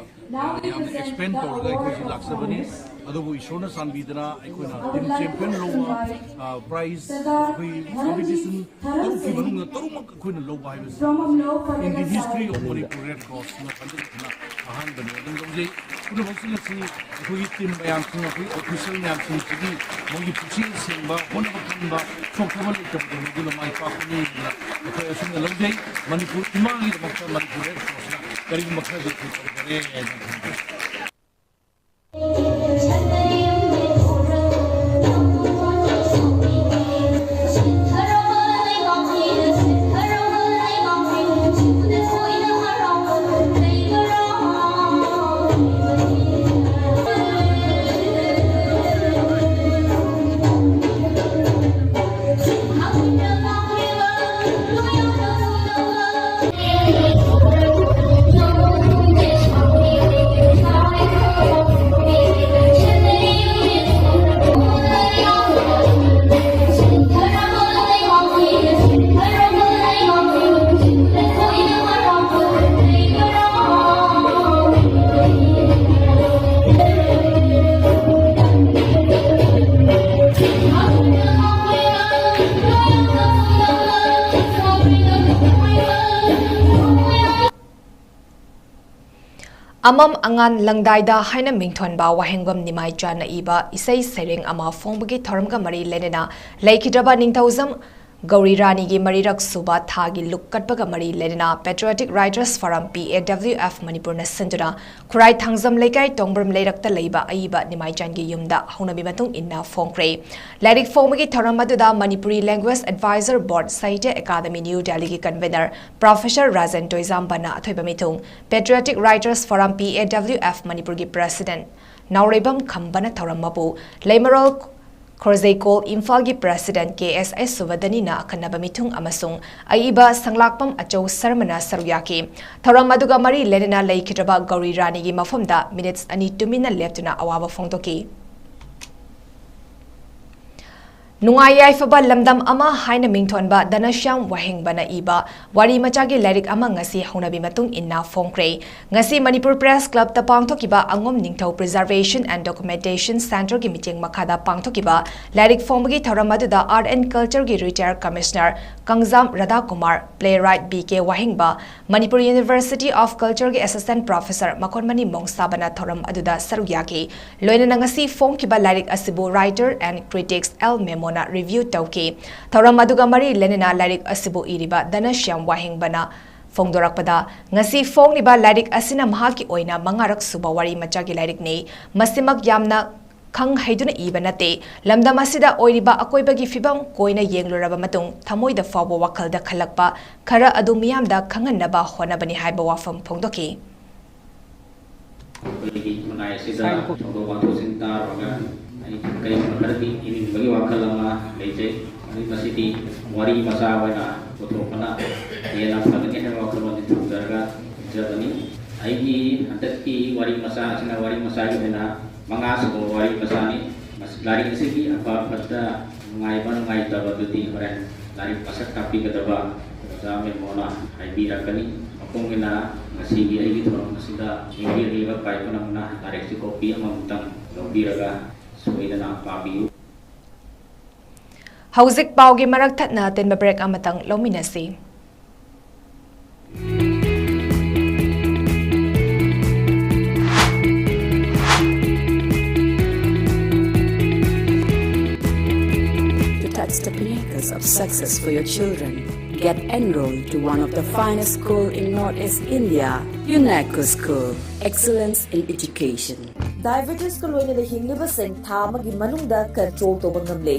ꯌꯥꯝꯅ expend ꯇꯧꯔꯒ ꯑꯩꯈꯣꯏꯁꯤ ꯂꯥꯛꯆꯕꯅꯤ꯫ ꯑꯗꯨꯕꯨ ꯏꯁꯣꯔꯅ ꯆꯥꯟꯕꯤꯗꯅ ꯑꯩꯈꯣꯏꯅ team champion ꯂꯧꯕ, ꯑ, prize ꯑꯩꯈꯣꯏ competition ꯇꯔꯨꯛꯀꯤ ꯃꯅꯨꯡꯗ ꯇꯔꯨꯛꯃꯛ ꯑꯩꯈꯣꯏꯅ ꯂꯧꯕ ꯍꯥꯏꯕꯁꯤ in the history of Manipur Red Cross ꯅ ꯈꯟꯖꯤꯟꯗꯨꯅ ꯑꯍꯥꯟꯕꯅꯤ꯫ ꯑꯗꯨꯝ ꯂꯧꯖꯩ꯫ ꯄꯨꯝꯅꯃꯛꯁꯤꯡ ꯑꯁꯤ ꯑꯩꯈꯣꯏꯒꯤ team ꯃꯌꯥꯝꯁꯤꯡ, ꯑꯩꯈꯣꯏ official ꯃꯌꯥꯝꯁꯤꯡꯁꯤꯒꯤ ꯃꯣꯏꯒꯤ ꯄꯨꯛꯆꯦꯜ ꯁꯦꯡꯕ, ꯍꯣꯠꯅꯕ ꯀꯟꯕ, ꯁꯣꯛꯊꯕ ꯂꯩꯇꯕꯗꯨꯅ ꯑꯗꯨꯅ ꯃꯥꯏ ꯄꯥꯛꯄꯅꯤ ꯍꯥꯏꯅ ꯑꯩꯈꯣꯏ ꯑꯁꯨꯝꯅ ꯂꯧꯖꯩ꯫ ꯃꯅꯤꯄꯨꯔ ꯏꯃꯥꯒꯤꯗꯃꯛꯇ Manipur Red Cross ꯅ ꯀꯔꯤꯒꯨꯝꯕ ꯈꯔꯗꯤ ꯑꯩꯈꯣꯏ ꯇꯧꯖꯔꯦ ꯍꯥꯏꯅ ꯈꯟꯖꯩ꯫ ꯑꯃꯝ ꯑꯉꯥꯟ ꯂꯪꯗꯥꯏꯗ ꯍꯥꯏꯅ ꯃꯤꯡꯊꯣꯟꯕ ꯋꯥꯍꯦꯡꯕꯝ ꯅꯤꯃꯥꯏꯆꯥꯟꯅ ꯏꯕ ꯏꯁꯩ ꯁꯩꯔꯦꯡ ꯑꯃ ꯐꯣꯡꯕꯒꯤ ꯊꯧꯔꯝꯒ ꯃꯔꯤ ꯂꯩꯅꯅ ꯂꯩꯈꯤꯗ꯭ꯔꯕ ꯅꯤꯡꯊꯧꯖꯝ ꯒꯧꯔꯤ ꯔꯥꯅꯤꯒꯤ ꯃꯔꯤꯔꯛ ꯁꯨꯕ ꯊꯥꯒꯤ ꯂꯨꯞ ꯀꯠꯄꯒ ꯃꯔꯤ ꯂꯩꯅꯅ Patriotic Writers Forum, P A W F, ꯃꯅꯤꯄꯨꯔꯅ ꯁꯤꯟꯗꯨꯅ ꯈꯨꯔꯥꯏ ꯊꯥꯡꯖꯝ ꯂꯩꯀꯥꯏ ꯇꯣꯡꯕ꯭ꯔꯝ ꯂꯩꯔꯛꯇ ꯂꯩꯕ ꯑꯏꯕ ꯅꯤꯃꯥꯏꯆꯥꯟꯒꯤ ꯌꯨꯝꯗ ꯍꯧꯅꯕꯤ ꯃꯇꯨꯡ ꯏꯟꯅ ꯐꯣꯡꯈ꯭ꯔꯦ꯫ ꯂꯥꯏꯔꯤꯛ ꯐꯣꯡꯕꯒꯤ ꯊꯧꯔꯝ ꯑꯗꯨꯗ Manipuri Language Advisor Board, Sahitya Academy, New Delhi ꯒꯤ convener Professor ꯔꯥꯖꯦꯟ ꯇꯣꯏꯖꯥꯝꯕꯅ ꯑꯊꯣꯏꯕ ꯃꯤꯊꯨꯡ, Patriotic Writers Forum, P A W F, ꯃꯅꯤꯄꯨꯔꯒꯤ President ꯅꯥꯎꯔꯩꯕꯝ ꯈꯝꯕꯅ ꯊꯧꯔꯝ ꯃꯄꯨ, ꯂꯩꯃꯔꯣꯜ ꯈꯣꯔꯖꯩꯀꯣꯜ ꯏꯝꯐꯥꯜꯒꯤ ꯄ꯭ꯔꯦꯁꯤꯗꯦꯟꯠ ꯀꯦ ꯑꯦꯁ ꯑꯥꯏ ꯁꯨꯕꯗꯅꯤꯅ ꯑꯈꯟꯅꯕ ꯃꯤꯊꯨꯡ ꯑꯃꯁꯨꯡ ꯑꯏꯕ ꯁꯪꯂꯥꯛꯄꯝ ꯑꯆꯧ ꯁꯔꯃꯅ ꯁꯔꯨꯛ ꯌꯥꯈꯤ꯫ ꯊꯧꯔꯝ ꯑꯗꯨꯒ ꯃꯔꯤ ꯂꯩꯅꯅ ꯂꯩꯈꯤꯗ꯭ꯔꯕ ꯒꯧꯔꯤ ꯔꯥꯅꯤꯒꯤ ꯃꯐꯝꯗ ꯃꯤꯅꯤꯠꯁ ꯑꯅꯤ ꯇꯨꯃꯤꯟꯅ ꯂꯦꯞꯇꯨꯅ ꯑꯋꯥꯕ ꯐꯣꯡꯗꯣꯛꯈꯤ꯫ ꯅꯨꯡꯉꯥꯏ ꯌꯥꯏꯐꯕ ꯂꯝꯗꯝ ꯑꯃ ꯍꯥꯏꯅ ꯃꯤꯡꯊꯣꯟꯕ ꯙꯅꯁ꯭ꯌꯥꯝ ꯋꯥꯍꯦꯡꯕꯅ ꯏꯕ ꯋꯥꯔꯤ ꯃꯆꯥꯒꯤ ꯂꯥꯏꯔꯤꯛ ꯑꯃ ꯉꯁꯤ ꯍꯧꯅꯕꯤ ꯃꯇꯨꯡ ꯏꯟꯅ ꯐꯣꯡꯈ꯭ꯔꯦ꯫ ꯉꯁꯤ ꯃꯅꯤꯄꯨꯔ ꯄ꯭ꯔꯦꯁ ꯀ꯭ꯂꯕꯇ ꯄꯥꯡꯊꯣꯛꯈꯤꯕ ꯑꯉꯣꯝ ꯅꯤꯡꯊꯧ ꯄ꯭ꯔꯤꯖꯥꯔꯚꯦꯁꯟ ꯑꯦꯟ ꯗꯣꯀꯨꯃꯦꯟꯇꯦꯁꯟ ꯁꯦꯟꯇꯔꯒꯤ ꯃꯤꯇꯤꯡ ꯃꯈꯥꯗ ꯄꯥꯡꯊꯣꯛꯈꯤꯕ ꯂꯥꯏꯔꯤꯛ ꯐꯣꯡꯕꯒꯤ ꯊꯧꯔꯝ ꯑꯗꯨꯗ ꯑꯥꯔꯠ ꯑꯦꯟ ꯀꯜꯆꯔꯒꯤ retired commissioner Kangjam Radhakumar, playwright B K ꯋꯥꯍꯦꯡꯕ, ꯃꯅꯤꯄꯨꯔ ꯌꯨꯅꯤꯚꯔꯁꯤꯇꯤ ꯑꯣꯐ ꯀꯜꯆꯔꯒꯤ ꯑꯦꯁꯤꯁꯇꯦꯟꯠ ꯄ꯭ꯔꯣꯐꯦꯁꯔ ꯃꯈꯣꯟꯃꯅꯤ ꯃꯣꯡꯁꯥꯕꯅ ꯊꯧꯔꯝ ꯑꯗꯨꯗ ꯁꯔꯨꯛ ꯌꯥꯈꯤ꯫ ꯂꯣꯏꯅꯅ ꯉꯁꯤ ꯐꯣꯡꯈꯤꯕ ꯂꯥꯏꯔꯤꯛ ꯑꯁꯤꯕꯨ writer and critics ꯑꯦꯜ ꯃꯦꯃꯣꯅ review ꯇꯧꯈꯤ꯫ ꯊꯧꯔꯝ ꯑꯗꯨꯒ ꯃꯔꯤ ꯂꯩꯅꯅ ꯂꯥꯏꯔꯤꯛ ꯑꯁꯤꯕꯨ ꯏꯔꯤꯕ ꯙꯅꯁ꯭ꯌꯥꯝ ꯋꯥꯍꯦꯡꯕꯅ ꯐꯣꯡꯗꯣꯔꯛꯄꯗ, ꯉꯁꯤ ꯐꯣꯡꯂꯤꯕ ꯂꯥꯏꯔꯤꯛ ꯑꯁꯤꯅ ꯃꯍꯥꯛꯀꯤ ꯑꯣꯏꯅ ꯃꯉꯥꯔꯛ ꯁꯨꯕ ꯋꯥꯔꯤ ꯃꯆꯥꯒꯤ ꯂꯥꯏꯔꯤꯛꯅꯤ꯫ ꯃꯁꯤꯃꯛ ꯌꯥꯝꯅ ꯈꯪ ꯍꯩꯗꯨꯅ ꯏꯕ ꯅꯠꯇꯦ꯫ ꯂꯝꯗꯝ ꯑꯁꯤꯗ ꯑꯣꯏꯔꯤꯕ ꯑꯀꯣꯏꯕꯒꯤ ꯐꯤꯕꯝ ꯀꯣꯏꯅ ꯌꯦꯡꯂꯨꯔꯕ ꯃꯇꯨꯡ, ꯊꯃꯣꯏꯗ ꯐꯥꯎꯕ ꯋꯥꯈꯜꯗ ꯈꯜꯂꯛꯄ ꯈꯔ ꯑꯗꯨ ꯃꯤꯌꯥꯝꯗ ꯈꯪꯍꯟꯅꯕ ꯍꯣꯠꯅꯕꯅꯤ ꯍꯥꯏꯕ ꯋꯥꯐꯝ ꯐꯣꯡꯗꯣꯛꯈꯤ꯫ ꯑꯩꯈꯣꯏꯒꯤ ꯈꯨꯟꯅꯥꯏ ꯑꯁꯤꯗ ꯊꯧꯗꯣꯛ ꯋꯥꯊꯣꯛꯁꯤꯡ ꯇꯥꯔꯨꯔꯒ ꯑꯩ ꯀꯔꯤꯒꯨꯝꯕ ꯈꯔꯗꯤ ꯏꯅꯤꯡꯕꯒꯤ ꯋꯥꯈꯜ ꯑꯃ ꯂꯩꯖꯩ꯫ ꯑꯗꯨ ꯃꯁꯤꯗꯤ ꯋꯥꯔꯤ ꯃꯆꯥ ꯑꯣꯏꯅ ꯄꯨꯊꯣꯛꯄꯅ ꯍꯦꯟꯅ ꯐꯒꯅꯤ ꯍꯥꯏꯕ ꯋꯥꯈꯜꯂꯣꯟꯗꯤ ꯊꯝꯖꯔꯒ ꯏꯖꯕꯅꯤ꯫ ꯑꯩꯒꯤ ꯍꯟꯗꯛꯀꯤ ꯋꯥꯔꯤ ꯃꯆꯥ ꯑꯁꯤꯅ ꯋꯥꯔꯤ ꯃꯆꯥꯒꯤ ꯑꯣꯏꯅ ꯃꯉꯥ ꯁꯨꯕ ꯋꯥꯔꯤ ꯃꯆꯥꯅꯤ꯫ ꯃꯁꯤ, ꯂꯥꯏꯔꯤꯛ ꯑꯁꯤꯒꯤ ꯑꯐ ꯐꯠꯇ, ꯅꯨꯡꯉꯥꯏꯕ ꯅꯨꯡꯉꯥꯏꯇꯕ ꯑꯗꯨꯗꯤ ꯍꯣꯔꯦꯟ ꯂꯥꯏꯔꯤꯛ ꯃꯁꯛ ꯇꯥꯛꯄꯤꯒꯗꯕ ꯑꯣꯖꯥ ꯃꯦꯃꯣꯅ ꯍꯥꯏꯕꯤꯔꯛꯀꯅꯤ꯫ ꯃꯄꯨꯡ ꯑꯣꯏꯅ ꯉꯁꯤꯒꯤ ꯑꯩꯒꯤ ꯊꯧꯔꯝ ꯑꯁꯤꯗ ꯌꯦꯡꯕꯤꯔꯛꯂꯤꯕ ꯄꯥꯏ ꯄꯨꯝꯅꯃꯛꯅ ꯂꯥꯏꯔꯤꯛꯁꯤ ꯀꯣꯄꯤ ꯑꯃꯃꯝꯇꯪ ꯂꯧꯕꯤꯔꯒ ꯁꯣꯏꯗꯅ ꯄꯥꯕꯤꯌꯨ꯫ ꯍꯧꯖꯤꯛ ꯄꯥꯎꯒꯤ ꯃꯔꯛ ꯊꯠꯅ ꯑꯇꯦꯟꯕ ꯕ꯭ꯔꯦꯛ ꯑꯃꯇꯪ ꯂꯧꯃꯤꯟꯅꯁꯤ꯫ To touch the pinnacles of success for your children, get enrolled to one of the finest school in Northeast India, UNESCO School, Excellence in Education. Diabetesꯀ ꯂꯣꯏꯅꯅ ꯍꯤꯡꯂꯤꯕꯁꯤꯡ ꯊꯥ ꯑꯃꯒꯤ ꯃꯅꯨꯡꯗ control ꯇꯧꯕ ꯉꯝꯂꯦ꯫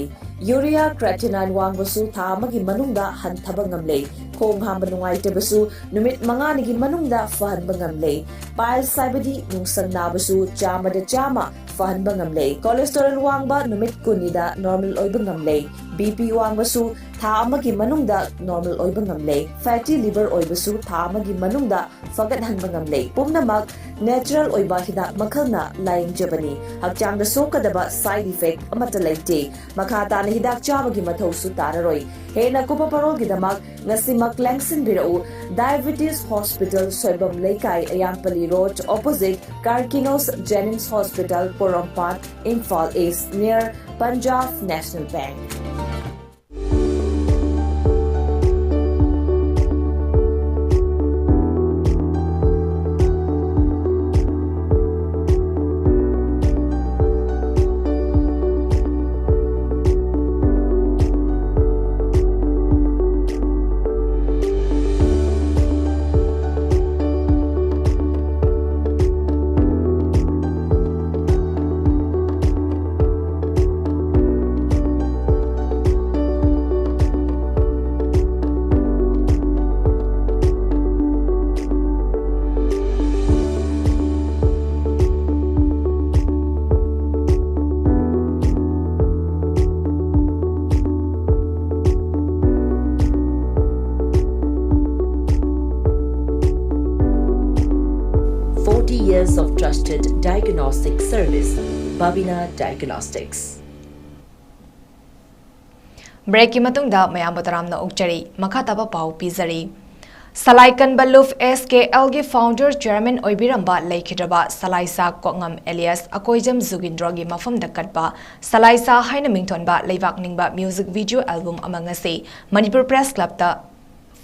Urea creatinine ꯋꯥꯡꯕꯁꯨ ꯊꯥ ꯑꯃꯒꯤ ꯃꯅꯨꯡꯗ ꯍꯟꯊꯕ ꯉꯝꯂꯦ꯫ ꯈꯣꯡ ꯍꯥꯝꯕ ꯅꯨꯡꯉꯥꯏꯇꯕꯁꯨ ꯅꯨꯃꯤꯠ ꯃꯉꯥꯅꯤꯒꯤ ꯃꯅꯨꯡꯗ ꯐꯍꯟꯕ ꯉꯝꯂꯦ꯫ Piles ꯍꯥꯏꯕꯗꯤ ꯅꯨꯡꯁꯪ ꯅꯥꯕꯁꯨ ꯆꯥꯝꯃꯗ ꯆꯥꯝꯃ ꯐꯍꯟꯕ ꯉꯝꯂꯦ꯫ Cholesterol ꯋꯥꯡꯕ ꯅꯨꯃꯤꯠ ꯀꯨꯟꯅꯤꯗ normal ꯑꯣꯏꯕ ꯉꯝꯂꯦ꯫ BP ꯋꯥꯡꯕꯁꯨ ꯊꯥ ꯑꯃꯒꯤ ꯃꯅꯨꯡꯗ normal ꯑꯣꯏꯕ ꯉꯝꯂꯦ꯫ Fatty liver ꯑꯣꯏꯕꯁꯨ ꯊꯥ ꯑꯃꯒꯤ ꯃꯅꯨꯡꯗ ꯐꯒꯠꯍꯟꯕ ꯉꯝꯂꯦ꯫ ꯄꯨꯝꯅꯃꯛ natural ꯑꯣꯏꯕ ꯍꯤꯗꯥꯛ ꯃꯈꯜꯅ ꯂꯥꯌꯦꯡꯖꯕꯅꯤ꯫ ꯍꯛꯆꯥꯡꯗ ꯁꯣꯛꯀꯗꯕ side effect ꯑꯃꯠꯇ ꯂꯩꯇꯦ꯫ ꯃꯈꯥ ꯇꯥꯅ ꯍꯤꯗꯥꯛ ꯆꯥꯕꯒꯤ ꯃꯊꯧꯁꯨ ꯇꯥꯔꯔꯣꯏ꯫ ꯍꯦꯟꯅ ꯀꯨꯞꯄ ꯄꯔꯣꯜꯒꯤꯗꯃꯛ ꯉꯁꯤꯃꯛ ꯂꯦꯡꯁꯤꯟꯕꯤꯔꯛꯎ꯫ Diabetes Hospital, ꯁꯣꯏꯕꯝ ꯂꯩꯀꯥꯏ, ꯑꯌꯥꯝꯄꯜꯂꯤ Road, opposite Carkinos Jennings Hospital, Porompat, Imphal East, near Punjab National Bank. Forty years of trusted diagnostic service, Babina Diagnostics. Breakꯀꯤ ꯃꯇꯨꯡꯗ ꯃꯌꯥꯝꯕꯨ ꯇꯔꯥꯝꯅ ꯑꯣꯛꯆꯔꯤ꯫ ꯃꯈꯥ ꯇꯥꯕ ꯄꯥꯎ ꯄꯤꯖꯔꯤ꯫ ꯁꯂꯥꯏ ꯀꯟꯕ ꯂꯨꯞ SKLꯒꯤ founder chairman ꯑꯣꯏꯕꯤꯔꯝꯕ ꯂꯩꯈꯤꯗ꯭ꯔꯕ ꯁꯂꯥꯏꯁꯥ ꯀꯣꯛꯉꯝ alias ꯑꯀꯣꯏꯖꯝ ꯖꯨꯒꯤꯟꯗ꯭ꯔꯣꯒꯤ ꯃꯐꯝꯗ ꯀꯠꯄ ꯁꯂꯥꯏꯁꯥ ꯍꯥꯏꯅ ꯃꯤꯡꯊꯣꯟꯕ ꯂꯩꯕꯥꯛ ꯅꯤꯡꯕ music video album ꯑꯃ ꯉꯁꯤ ꯃꯅꯤꯄꯨꯔ Press Clubꯇ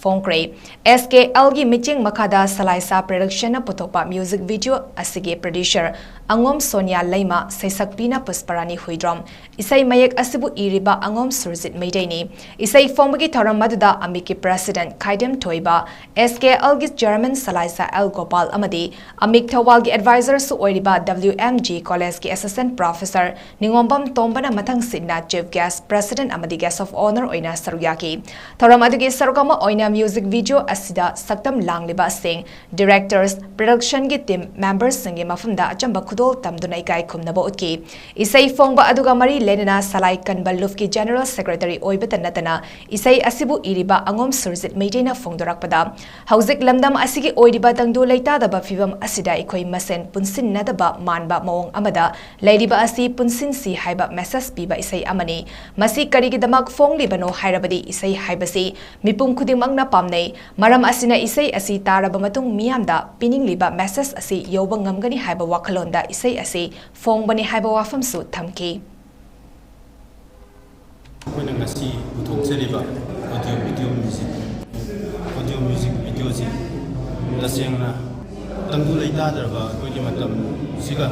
ꯐꯣꯡꯈ꯭ꯔꯦ꯫ SKLꯒꯤ ꯃꯤꯠꯌꯦꯡ ꯃꯈꯥꯗ ꯁꯂꯥꯏꯁꯥ Productionꯅ ꯄꯨꯊꯣꯛꯄ music video ꯑꯁꯤꯒꯤ producer ꯑꯉꯣꯝ ꯁꯣꯅꯤꯌꯥ ꯂꯩꯃ, ꯁꯩꯁꯛꯄꯤꯅ ꯄꯨꯁꯄꯔꯥꯅꯤ ꯍꯨꯏꯗ꯭ꯔꯣꯝ꯫ ꯏꯁꯩ ꯃꯌꯦꯛ ꯑꯁꯤꯕꯨ ꯏꯔꯤꯕ ꯑꯉꯣꯝ ꯁꯨꯔꯖꯤꯠ ꯃꯩꯇꯩꯅꯤ꯫ ꯏꯁꯩ ꯐꯣꯡꯕꯒꯤ ꯊꯧꯔꯝ ꯑꯗꯨꯗ ꯑꯃꯤꯛꯀꯤ president ꯈꯥꯏꯗꯦꯝ ꯊꯣꯏꯕ, SKLꯒꯤ chairman ꯁꯂꯥꯏꯁꯥ ꯑꯦꯜ ꯒꯣꯄꯥꯜ ꯑꯃꯗꯤ ꯑꯃꯤꯛ ꯊꯧꯕꯥꯜꯒꯤ advisorꯁꯨ ꯑꯣꯏꯔꯤꯕ WMG collegeꯀꯤ assistant professor ꯅꯤꯉꯣꯝꯕꯝ ꯇꯣꯝꯕꯅ ꯃꯊꯪꯁꯤꯠꯅ chief guest, president ꯑꯃꯗꯤ guest of honour ꯑꯣꯏꯅ ꯁꯔꯨꯛ ꯌꯥꯈꯤ꯫ ꯊꯧꯔꯝ ꯑꯗꯨꯒꯤ ꯁꯔꯨꯛ ꯑꯃ ꯑꯣꯏꯅ music video ꯑꯁꯤꯗ ꯁꯛꯇꯝ ꯂꯥꯡꯂꯤꯕꯁꯤꯡ, directors, productionꯒꯤ team membersꯁꯤꯡꯒꯤ ꯃꯐꯝꯗ ꯑꯆꯝꯕ ꯈꯨꯗꯣꯜ ꯈꯨꯗꯣꯜ ꯇꯝꯗꯨꯅ ꯏꯀꯥꯏ ꯈꯨꯝꯅꯕ ꯎꯠꯈꯤ꯫ ꯏꯁꯩ ꯐꯣꯡꯕ ꯑꯗꯨꯒ ꯃꯔꯤ ꯂꯩꯅꯅ ꯁꯂꯥꯏ ꯀꯟꯕ ꯂꯨꯞꯀꯤ General Secretary ꯑꯣꯏꯕꯇ ꯅꯠꯇꯅ ꯏꯁꯩ ꯑꯁꯤꯕꯨ ꯏꯔꯤꯕ ꯑꯉꯣꯝ ꯁꯨꯔꯖꯤꯠ ꯃꯩꯇꯩꯅ ꯐꯣꯡꯗꯣꯔꯛꯄꯗ, ꯍꯧꯖꯤꯛ ꯂꯝꯗꯝ ꯑꯁꯤꯒꯤ ꯑꯣꯏꯔꯤꯕ ꯇꯪꯗꯨ ꯂꯩꯇꯥꯗꯕ ꯐꯤꯕꯝ ꯑꯁꯤꯗ ꯑꯩꯈꯣꯏ ꯃꯁꯦꯟ ꯄꯨꯟꯁꯤꯟꯅꯗꯕ ꯃꯥꯟꯕ ꯃꯑꯣꯡ ꯑꯃꯗ ꯂꯩꯔꯤꯕ ꯑꯁꯤ ꯄꯨꯟꯁꯤꯟꯁꯤ ꯍꯥꯏꯕ message ꯄꯤꯕ ꯏꯁꯩ ꯑꯃꯅꯤ꯫ ꯃꯁꯤ ꯀꯔꯤꯒꯤꯗꯃꯛ ꯐꯣꯡꯂꯤꯕꯅꯣ ꯍꯥꯏꯔꯕꯗꯤ, ꯏꯁꯩ ꯍꯥꯏꯕꯁꯤ ꯃꯤꯄꯨꯝ ꯈꯨꯗꯤꯡꯃꯛꯅ ꯄꯥꯝꯅꯩ꯫ ꯃꯔꯝ ꯑꯁꯤꯅ ꯏꯁꯩ ꯑꯁꯤ ꯇꯥꯔꯕ ꯃꯇꯨꯡ ꯃꯤꯌꯥꯝꯗ ꯄꯤꯅꯤꯡꯂꯤꯕ message ꯑꯁꯤ ꯌꯧꯕ ꯉꯝꯒꯅꯤ ꯍꯥꯏꯕ ꯋꯥꯈꯜꯂꯣꯟꯗ ꯏꯁꯩ ꯑꯁꯤ ꯐꯣꯡꯕꯅꯤ ꯍꯥꯏꯕ ꯋꯥꯐꯝꯁꯨ ꯊꯝꯈꯤ꯫ ꯑꯩꯈꯣꯏꯅ ꯉꯁꯤ ꯄꯨꯊꯣꯛꯆꯔꯤꯕ audio video music, audio music videoꯁꯤ ꯇꯁꯦꯡꯅ ꯇꯪꯗꯨ ꯂꯩꯇꯥꯗ꯭ꯔꯕ ꯑꯩꯈꯣꯏꯒꯤ ꯃꯇꯝꯁꯤꯒ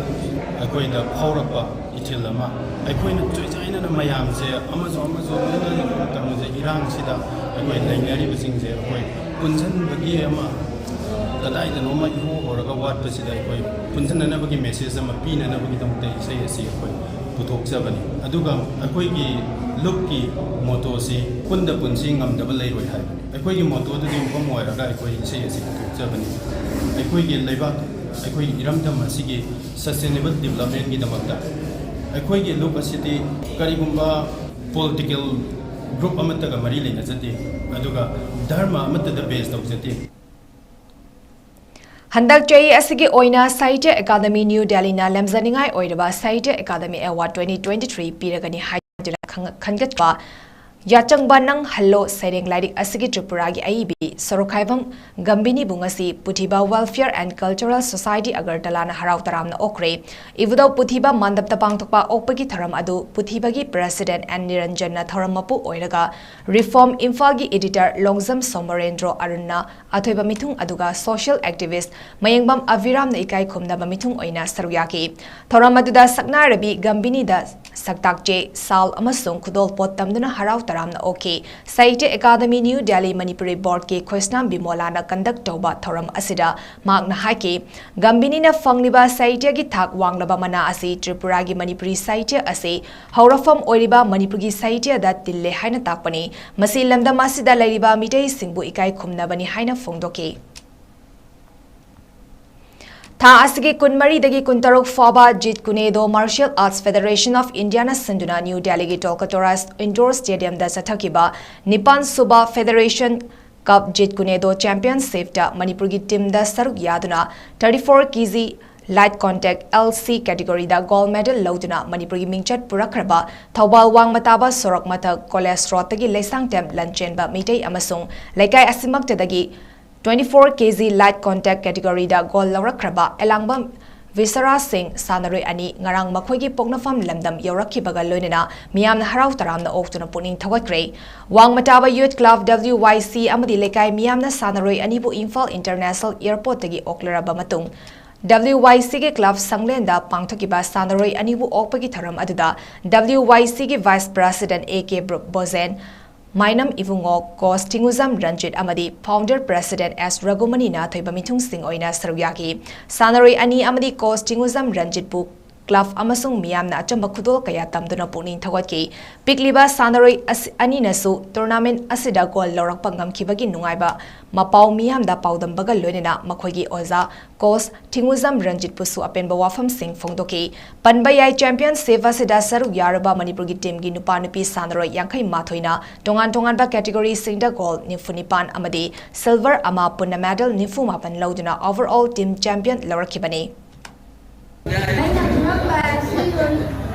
ꯑꯩꯈꯣꯏꯗ ꯐꯥꯎꯔꯛꯄ ꯏꯊꯤꯜ ꯑꯃ, ꯑꯩꯈꯣꯏꯅ ꯆꯣꯏꯆꯥꯏꯅꯅ ꯃꯌꯥꯝꯁꯦ ꯑꯃꯁꯨ ꯑꯃꯁꯨ ꯂꯣꯏꯅ ꯇꯧꯔꯤꯁꯦ, ꯏꯔꯥꯡꯁꯤꯗ ꯑꯩꯈꯣꯏ ꯂꯩꯅꯔꯤꯕꯁꯤꯡꯁꯦ ꯑꯩꯈꯣꯏ ꯄꯨꯟꯁꯤꯟꯕꯒꯤ ꯑꯃ ꯀꯗꯥꯏꯗꯅꯣꯃ ꯏꯍꯣ ꯍꯣꯔꯒ ꯋꯥꯠꯄꯁꯤꯗ ꯑꯩꯈꯣꯏ ꯄꯨꯟꯁꯤꯟꯅꯅꯕꯒꯤ message ꯑꯃ ꯄꯤꯅꯅꯕꯒꯤꯗꯃꯛꯇ ꯏꯁꯩ ꯑꯁꯤ ꯑꯩꯈꯣꯏ ꯄꯨꯊꯣꯛꯆꯕꯅꯤ꯫ ꯑꯗꯨꯒ ꯑꯩꯈꯣꯏꯒꯤ ꯂꯨꯞꯀꯤ mottoꯁꯤ "ꯄꯨꯟꯗ ꯄꯨꯟꯁꯤ, ꯉꯝꯗꯕ ꯂꯩꯔꯣꯏ" ꯍꯥꯏꯕꯅꯤ꯫ ꯑꯩꯈꯣꯏꯒꯤ mottoꯗꯨꯗ ꯌꯨꯝꯐꯝ ꯑꯣꯏꯔꯒ ꯑꯩꯈꯣꯏ ꯏꯁꯩ ꯑꯁꯤ ꯄꯨꯊꯣꯛꯆꯕꯅꯤ꯫ ꯑꯩꯈꯣꯏꯒꯤ ꯂꯩꯕꯥꯛ, ꯑꯩꯈꯣꯏꯒꯤ ꯏꯔꯝꯗꯝ ꯑꯁꯤꯒꯤ sustainable developmentꯀꯤꯗꯃꯛꯇ ꯑꯩꯈꯣꯏꯒꯤ ꯂꯨꯞ ꯑꯁꯤꯗꯤ ꯀꯔꯤꯒꯨꯝꯕ political group ꯑꯃꯠꯇꯒ ꯃꯔꯤ ꯂꯩꯅꯖꯗꯦ, ꯑꯗꯨꯒ ꯙꯔꯃ ꯑꯃꯠꯇꯗ base ꯇꯧꯖꯗꯦ꯫ ꯍꯟꯗꯛ ꯆꯍꯤ ꯑꯁꯤꯒꯤ ꯑꯣꯏꯅ ꯁꯥꯍꯤꯇ꯭ꯌ ꯑꯦꯀꯥꯗꯃꯤ ꯅ꯭ꯌꯨ ꯗꯦꯜꯂꯤꯅ ꯂꯦꯝꯖꯅꯤꯡꯉꯥꯏ ꯑꯣꯏꯔꯕ Sahitya Akademi Award twenty twenty three ꯄꯤꯔꯒꯅꯤ ꯍꯥꯏꯗꯨꯅ ꯈꯪ-, ꯈꯟꯒꯠꯄ ꯌꯥꯆꯪꯕ ꯅꯪ ꯍꯜꯂꯣ ꯁꯩꯔꯦꯡ ꯂꯥꯏꯔꯤꯛ ꯑꯁꯤꯒꯤ ꯇ꯭ꯔꯤꯄꯨꯔꯥꯒꯤ ꯑꯏꯕꯤ ꯁꯣꯔꯣꯛꯈꯥꯏꯕꯝ ꯒꯝꯕꯤꯅꯤꯕꯨ ꯉꯁꯤ ꯄꯨꯊꯤꯕ Welfare and Cultural Society ꯑꯒꯔꯇꯂꯥꯅ ꯍꯔꯥꯎ ꯇꯔꯥꯝꯅ ꯑꯣꯛꯈ꯭ꯔꯦ꯫ ꯏꯕꯨꯙꯧ ꯄꯨꯊꯤꯕ ꯃꯥꯟꯗꯞꯇ ꯄꯥꯡꯊꯣꯛꯄ ꯑꯣꯛꯄꯒꯤ ꯊꯧꯔꯝ ꯑꯗꯨ ꯄꯨꯊꯤꯕꯒꯤ President N ꯅꯤꯔꯟꯖꯟꯅ ꯊꯧꯔꯝ ꯃꯄꯨ ꯑꯣꯏꯔꯒ, Reform ꯏꯝꯐꯥꯜꯒꯤ editor ꯂꯣꯡꯖꯝ ꯁꯣꯃꯣꯔꯦꯟꯗ꯭ꯔꯣ ꯑꯔꯨꯟꯅ ꯑꯊꯣꯏꯕ ꯃꯤꯊꯨꯡ, ꯑꯗꯨꯒ social activist ꯃꯌꯦꯡꯕꯝ ꯑꯕꯤꯔꯥꯝꯅ ꯏꯀꯥꯏ ꯈꯨꯝꯅꯕ ꯃꯤꯊꯨꯡ ꯑꯣꯏꯅ ꯁꯔꯨꯛ ꯌꯥꯈꯤ꯫ ꯊꯧꯔꯝ ꯑꯗꯨꯗ ꯁꯛꯅꯥꯏꯔꯕꯤ ꯒꯝꯕꯤꯅꯤꯗ ꯁꯛꯇꯥꯛ ꯆꯦ, ꯁꯥꯜ ꯑꯃꯁꯨꯡ ꯈꯨꯗꯣꯜ ꯄꯣꯠ ꯇꯝꯗꯨꯅ ꯍꯔꯥꯎ ꯇꯔꯥꯝꯅ ꯑꯣꯛꯈꯤ꯫ ꯁꯥꯍꯤꯇ꯭ꯌ ꯑꯦꯀꯥꯗꯃꯤ ꯅ꯭ꯌꯨ ꯗꯦꯜꯂꯤ ꯃꯅꯤꯄꯨꯔꯤ boardꯀꯤ ꯈꯣꯏꯁꯅꯥꯝ ꯕꯤꯃꯣꯂꯥꯅ conduct ꯇꯧꯕ ꯊꯧꯔꯝ ꯑꯁꯤꯗ ꯃꯍꯥꯛꯅ ꯍꯥꯏꯈꯤ, ꯒꯝꯕꯤꯅꯤꯅ ꯐꯪꯂꯤꯕ ꯁꯥꯍꯤꯇ꯭ꯌꯒꯤ ꯊꯥꯛ ꯋꯥꯡꯂꯕ ꯃꯅꯥ ꯑꯁꯤ ꯇ꯭ꯔꯤꯄꯨꯔꯥꯒꯤ ꯃꯅꯤꯄꯨꯔꯤ ꯁꯥꯍꯤꯇ꯭ꯌ ꯑꯁꯤ ꯍꯧꯔꯛꯐꯝ ꯑꯣꯏꯔꯤꯕ ꯃꯅꯤꯄꯨꯔꯒꯤ ꯁꯥꯍꯤꯇ꯭ꯌꯗ ꯇꯤꯜꯂꯦ ꯍꯥꯏꯅ ꯇꯥꯛꯄꯅꯤ꯫ ꯃꯁꯤ ꯂꯝꯗꯝ ꯑꯁꯤꯗ ꯂꯩꯔꯤꯕ ꯃꯤꯇꯩꯁꯤꯡꯕꯨ ꯏꯀꯥꯏ ꯈꯨꯝꯅꯕꯅꯤ ꯍꯥꯏꯅ ꯐꯣꯡꯗꯣꯛꯈꯤ꯫ ꯊꯥ ꯑꯁꯤꯒꯤ ꯀꯨꯟꯃꯔꯤꯗꯒꯤ ꯀꯨꯟꯇꯔꯨꯛ ꯐꯥꯎꯕ ꯖꯤꯠ ꯀꯨꯅꯦꯗꯣ Martial Arts Federation of India ꯅ ꯁꯤꯟꯗꯨꯅ ꯅ꯭ꯌꯨ ꯗꯦꯜꯂꯤꯒꯤ ꯇꯣꯜꯀꯇꯣꯔꯥ ꯏꯟꯗꯣꯔ ꯁ꯭ꯇꯦꯗꯤꯌꯝꯗ ꯆꯠꯊꯈꯤꯕ ꯅꯤꯄꯥꯟ ꯁꯨꯕ ꯐꯦꯗꯔꯦꯁꯟ ꯀꯞ ꯖꯤꯠ ꯀꯨꯅꯦꯗꯣ ꯆꯦꯝꯄꯤꯌꯟꯁꯤꯞꯇ ꯃꯅꯤꯄꯨꯔꯒꯤ ꯇꯤꯝꯗ ꯁꯔꯨꯛ ꯌꯥꯗꯨꯅ thirty four K G light contact L C category ꯗ ꯒꯣꯜꯗ ꯃꯦꯗꯜ ꯂꯧꯗꯨꯅ ꯃꯅꯤꯄꯨꯔꯒꯤ ꯃꯤꯡꯆꯠ ꯄꯨꯔꯛꯈ꯭ꯔꯕ ꯊꯧꯕꯥꯜ ꯋꯥꯡꯃ ꯇꯥꯕ ꯁꯣꯔꯣꯛ ꯃꯊꯛ ꯀꯣꯂꯦꯖ ꯔꯣꯗꯇꯒꯤ ꯂꯩꯁꯥꯡꯊꯦꯝ ꯂꯟꯆꯦꯟꯕ ꯃꯤꯇꯩ ꯑꯃꯁꯨꯡ ꯂꯩꯀꯥꯏ ꯑꯁꯤꯃꯛꯇꯗꯒꯤ twenty four K G light contact category ꯗ ꯒꯣꯜꯗ ꯂꯧꯔꯛꯈ꯭ꯔꯕ ꯑꯦꯂꯥꯡꯕꯝ ꯕꯤꯁꯔꯥꯖ ꯁꯤꯡ ꯁꯥꯟꯅꯔꯣꯏ ꯑꯅꯤ ꯉꯔꯥꯡ ꯃꯈꯣꯏꯒꯤ ꯄꯣꯛꯅꯐꯝ ꯂꯝꯗꯝ ꯌꯧꯔꯛꯈꯤꯕꯒ ꯂꯣꯏꯅꯅ ꯃꯤꯌꯥꯝꯅ ꯍꯔꯥꯎ ꯇꯔꯥꯝꯅ ꯑꯣꯛꯇꯨꯅ ꯄꯨꯛꯅꯤꯡ ꯊꯧꯒꯠꯈ꯭ꯔꯦ꯫ ꯋꯥꯡꯃ ꯇꯥꯕ youth club W Y C ꯑꯃꯗꯤ ꯂꯩꯀꯥꯏ ꯃꯤꯌꯥꯝꯅ ꯁꯥꯟꯅꯔꯣꯏ ꯑꯅꯤꯕꯨ ꯏꯝꯐꯥꯜ ꯏꯟꯇꯔꯅꯦꯁꯅꯦꯜ ꯑꯦꯌꯔꯄꯣꯔꯠꯇꯒꯤ ꯑꯣꯛꯂꯔꯕ ꯃꯇꯨꯡ W Y C ꯒꯤ ꯀ꯭ꯂꯕ ꯁꯪꯂꯦꯟꯗ ꯄꯥꯡꯊꯣꯛꯈꯤꯕ ꯁꯥꯟꯅꯔꯣꯏ ꯑꯅꯤꯕꯨ ꯑꯣꯛꯄꯒꯤ ꯊꯧꯔꯝ ꯑꯗꯨꯗ W Y C ꯒꯤ ꯚꯥꯏꯁ ꯄ꯭ꯔꯦꯁꯤꯗꯦꯟꯠ A K ꯕ꯭ꯔꯨꯞ ꯕꯣꯖꯦꯟ, ꯃꯥꯏꯅꯝ ꯏꯕꯨꯡꯉꯣ, ꯀꯣꯆ ꯊꯤꯡꯉꯨꯖꯝ ꯔꯟꯖꯤꯠ ꯑꯃꯗꯤ ꯐꯥꯎꯟꯗꯔ ꯄ꯭ꯔꯦꯁꯤꯗꯦꯟꯠ ꯑꯦꯁ ꯔꯘꯨꯃꯅꯤꯅ ꯑꯊꯣꯏꯕ ꯃꯤꯊꯨꯡꯁꯤꯡ ꯑꯣꯏꯅ ꯁꯔꯨꯛ ꯌꯥꯈꯤ꯫ ꯁꯥꯟꯅꯔꯣꯏ ꯑꯅꯤ ꯑꯃꯗꯤ ꯀꯣꯆ ꯊꯤꯡꯉꯨꯖꯝ ꯔꯟꯖꯤꯠꯄꯨ ꯀ꯭ꯂꯕ ꯑꯃꯁꯨꯡ ꯃꯤꯌꯥꯝꯅ ꯑꯆꯝꯕ ꯈꯨꯗꯣꯜ ꯀꯌꯥ ꯇꯝꯗꯨꯅ ꯄꯨꯛꯅꯤꯡ ꯊꯧꯒꯠꯈꯤ꯫ ꯄꯤꯛꯂꯤꯕ ꯁꯥꯟꯅꯔꯣꯏ ꯑꯁꯤ, ꯑꯅꯤꯅꯁꯨ ꯇꯣꯔꯅꯥꯃꯦꯟꯠ ꯑꯁꯤꯗ ꯒꯣꯜ ꯂꯧꯔꯛꯄ ꯉꯝꯈꯤꯕꯒꯤ ꯅꯨꯡꯉꯥꯏꯕ ꯃꯄꯥꯎ ꯃꯤꯌꯥꯝꯗ ꯄꯥꯎꯗꯝꯕꯒ ꯂꯣꯏꯅꯅ ꯃꯈꯣꯏꯒꯤ ꯑꯣꯖꯥ ꯀꯣꯆ ꯊꯤꯡꯉꯨꯖꯝ ꯔꯟꯖꯤꯠꯄꯨꯁꯨ ꯑꯄꯦꯟꯕ ꯋꯥꯐꯝꯁꯤꯡ ꯐꯣꯡꯗꯣꯛꯈꯤ꯫ ꯄꯟꯕ ꯌꯥꯏ, ꯆꯦꯝꯄꯤꯌꯟꯁꯤꯞ ꯑꯁꯤꯗ ꯁꯔꯨꯛ ꯌꯥꯔꯨꯕ ꯃꯅꯤꯄꯨꯔꯒꯤ ꯇꯤꯝꯒꯤ ꯅꯨꯄꯥ ꯅꯨꯄꯤ ꯁꯥꯟꯅꯔꯣꯏ ꯌꯥꯡꯈꯩ ꯃꯥꯊꯣꯏꯅ ꯇꯣꯉꯥꯟ ꯇꯣꯉꯥꯟꯕ ꯀꯦꯇꯦꯒꯣꯔꯤꯁꯤꯡꯗ ꯒꯣꯜ ꯅꯤꯐꯨ ꯅꯤꯄꯥꯟ ꯑꯃꯗꯤ ꯁꯤꯜꯚꯔ ꯑꯃ, ꯄꯨꯟꯅ ꯃꯦꯗꯜ ꯅꯤꯐꯨ ꯃꯥꯄꯟ ꯂꯧꯗꯨꯅ ꯑꯣꯚꯔꯑꯣꯜ ꯇꯤꯝ ꯆꯦꯝꯄꯤꯌꯟ ꯂꯧꯔꯛꯈꯤꯕꯅꯤ꯫ ꯑꯩꯅ ꯐꯨꯔꯛꯄ ꯑꯁꯤ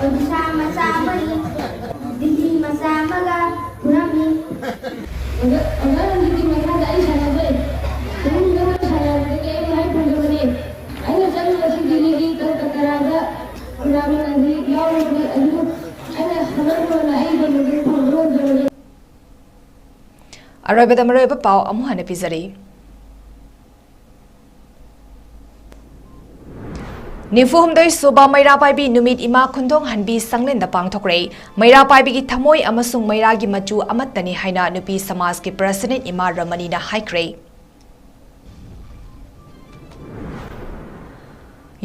ꯑꯣꯗꯤꯁꯥ ꯃꯆꯥ ꯑꯃꯅꯤ, ꯗꯤꯜꯂꯤ ꯃꯆꯥ ꯑꯃꯒ ꯐꯨꯔꯝꯃꯤ꯫ ꯑꯣꯖꯥ, ꯑꯣꯖꯥ ꯔꯟꯖꯤꯠꯀꯤ ꯃꯈꯥꯗ ꯑꯩ ꯁꯥꯟꯅꯖꯩ꯫ ꯆꯍꯤ ꯈꯔ ꯁꯥꯟꯅꯕꯗꯒꯤ ꯑꯩ ꯃꯍꯩ ꯐꯪꯖꯕꯅꯤ꯫ ꯑꯩꯅ ꯆꯠꯂꯤꯕꯁꯤ ꯗꯤꯜꯂꯤꯒꯤ ꯀꯜꯀꯇꯥꯗ ꯇꯣꯔꯅꯥꯃꯦꯟ ꯑꯗꯨ ꯌꯥꯎꯔꯨꯕꯅꯤ, ꯑꯗꯨꯕꯨ ꯑꯩꯅ ꯍꯣꯠꯅꯔꯨꯕꯅ ꯑꯩꯒꯤ ꯃꯒꯨꯟ ꯐꯪꯕ ꯉꯝꯖꯕꯅꯤ꯫ ꯑꯔꯣꯏꯕꯗ ꯃꯔꯨꯑꯣꯏꯕ ꯄꯥꯎ ꯑꯃꯨꯛ ꯍꯟꯅ ꯄꯤꯖꯔꯤ꯫ ꯅꯤꯐꯨ ꯍꯨꯝꯗꯣꯏ ꯁꯨꯕ ꯃꯩꯔꯥ ꯄꯥꯏꯕꯤ ꯅꯨꯃꯤꯠ ꯏꯃꯥ ꯈꯨꯟꯗꯣꯡ ꯍꯟꯕꯤ ꯁꯪꯂꯦꯟꯗ ꯄꯥꯡꯊꯣꯛꯈ꯭ꯔꯦ꯫ ꯃꯩꯔꯥ ꯄꯥꯏꯕꯤꯒꯤ ꯊꯃꯣꯏ ꯑꯃꯁꯨꯡ ꯃꯩꯔꯥꯒꯤ ꯃꯆꯨ ꯑꯃꯠꯇꯅꯤ ꯍꯥꯏꯅ ꯅꯨꯄꯤ ꯁꯃꯥꯖꯀꯤ ꯄ꯭ꯔꯦꯁꯤꯗꯦꯟꯠ ꯏꯃꯥ ꯔꯃꯅꯤꯅ ꯍꯥꯏꯈ꯭ꯔꯦ꯫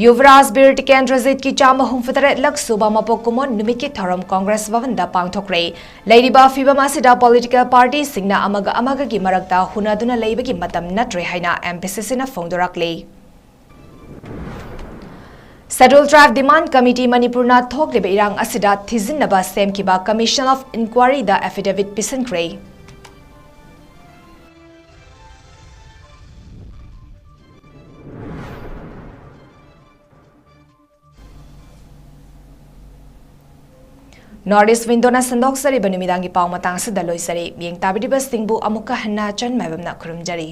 ꯌꯨꯕꯔꯥꯖ ꯕꯤꯔ ꯇꯤꯀꯦꯟꯗ꯭ꯔꯖꯤꯠꯀꯤ ꯆꯥꯝꯃ ꯍꯨꯝꯐꯨ ꯇꯔꯦꯠ ꯂꯛ ꯁꯨꯕ ꯃꯄꯣꯛ ꯀꯨꯝꯑꯣꯟ ꯅꯨꯃꯤꯠꯀꯤ ꯊꯧꯔꯝ ꯀꯣꯡꯒ꯭ꯔꯦꯁ ꯚꯕꯟꯗ ꯄꯥꯡꯊꯣꯛꯈ꯭ꯔꯦ꯫ ꯂꯩꯔꯤꯕ ꯐꯤꯕꯝ ꯑꯁꯤꯗ ꯄꯣꯂꯤꯇꯤꯀꯦꯜ ꯄꯥꯔꯇꯤꯁꯤꯡꯅ ꯑꯃꯒ ꯑꯃꯒꯒꯤ ꯃꯔꯛꯇ ꯍꯨꯟꯅꯗꯨꯅ ꯂꯩꯕꯒꯤ ꯃꯇꯝ ꯅꯠꯇ꯭ꯔꯦ ꯍꯥꯏꯅ M P C C ꯅ ꯐꯣꯡꯗꯣꯔꯛꯂꯤ꯫ Scheduled Tribe Demand Committee ꯃꯅꯤꯄꯨꯔꯅ ꯊꯣꯛꯂꯤꯕ ꯏꯔꯥꯡ ꯑꯁꯤꯗ ꯊꯤꯖꯤꯟꯅꯕ ꯁꯦꯝꯈꯤꯕ Commission of Inquiryꯗ affidavit ꯄꯤꯁꯤꯟꯈ꯭ꯔꯦ꯫ North East Windowꯅ ꯁꯟꯗꯣꯛꯆꯔꯤꯕ ꯅꯨꯃꯤꯗꯥꯡꯒꯤ ꯄꯥꯎ ꯃꯇꯥꯡ ꯑꯁꯤꯗ ꯂꯣꯏꯖꯔꯤ꯫ ꯃꯤꯠꯌꯦꯡ ꯇꯥꯕꯤꯔꯤꯕꯁꯤꯡꯕꯨ ꯑꯃꯨꯛꯀ ꯍꯟꯅ ꯆꯟ ꯃꯥꯏꯕꯝꯅ ꯈꯨꯔꯨꯝꯖꯔꯤ꯫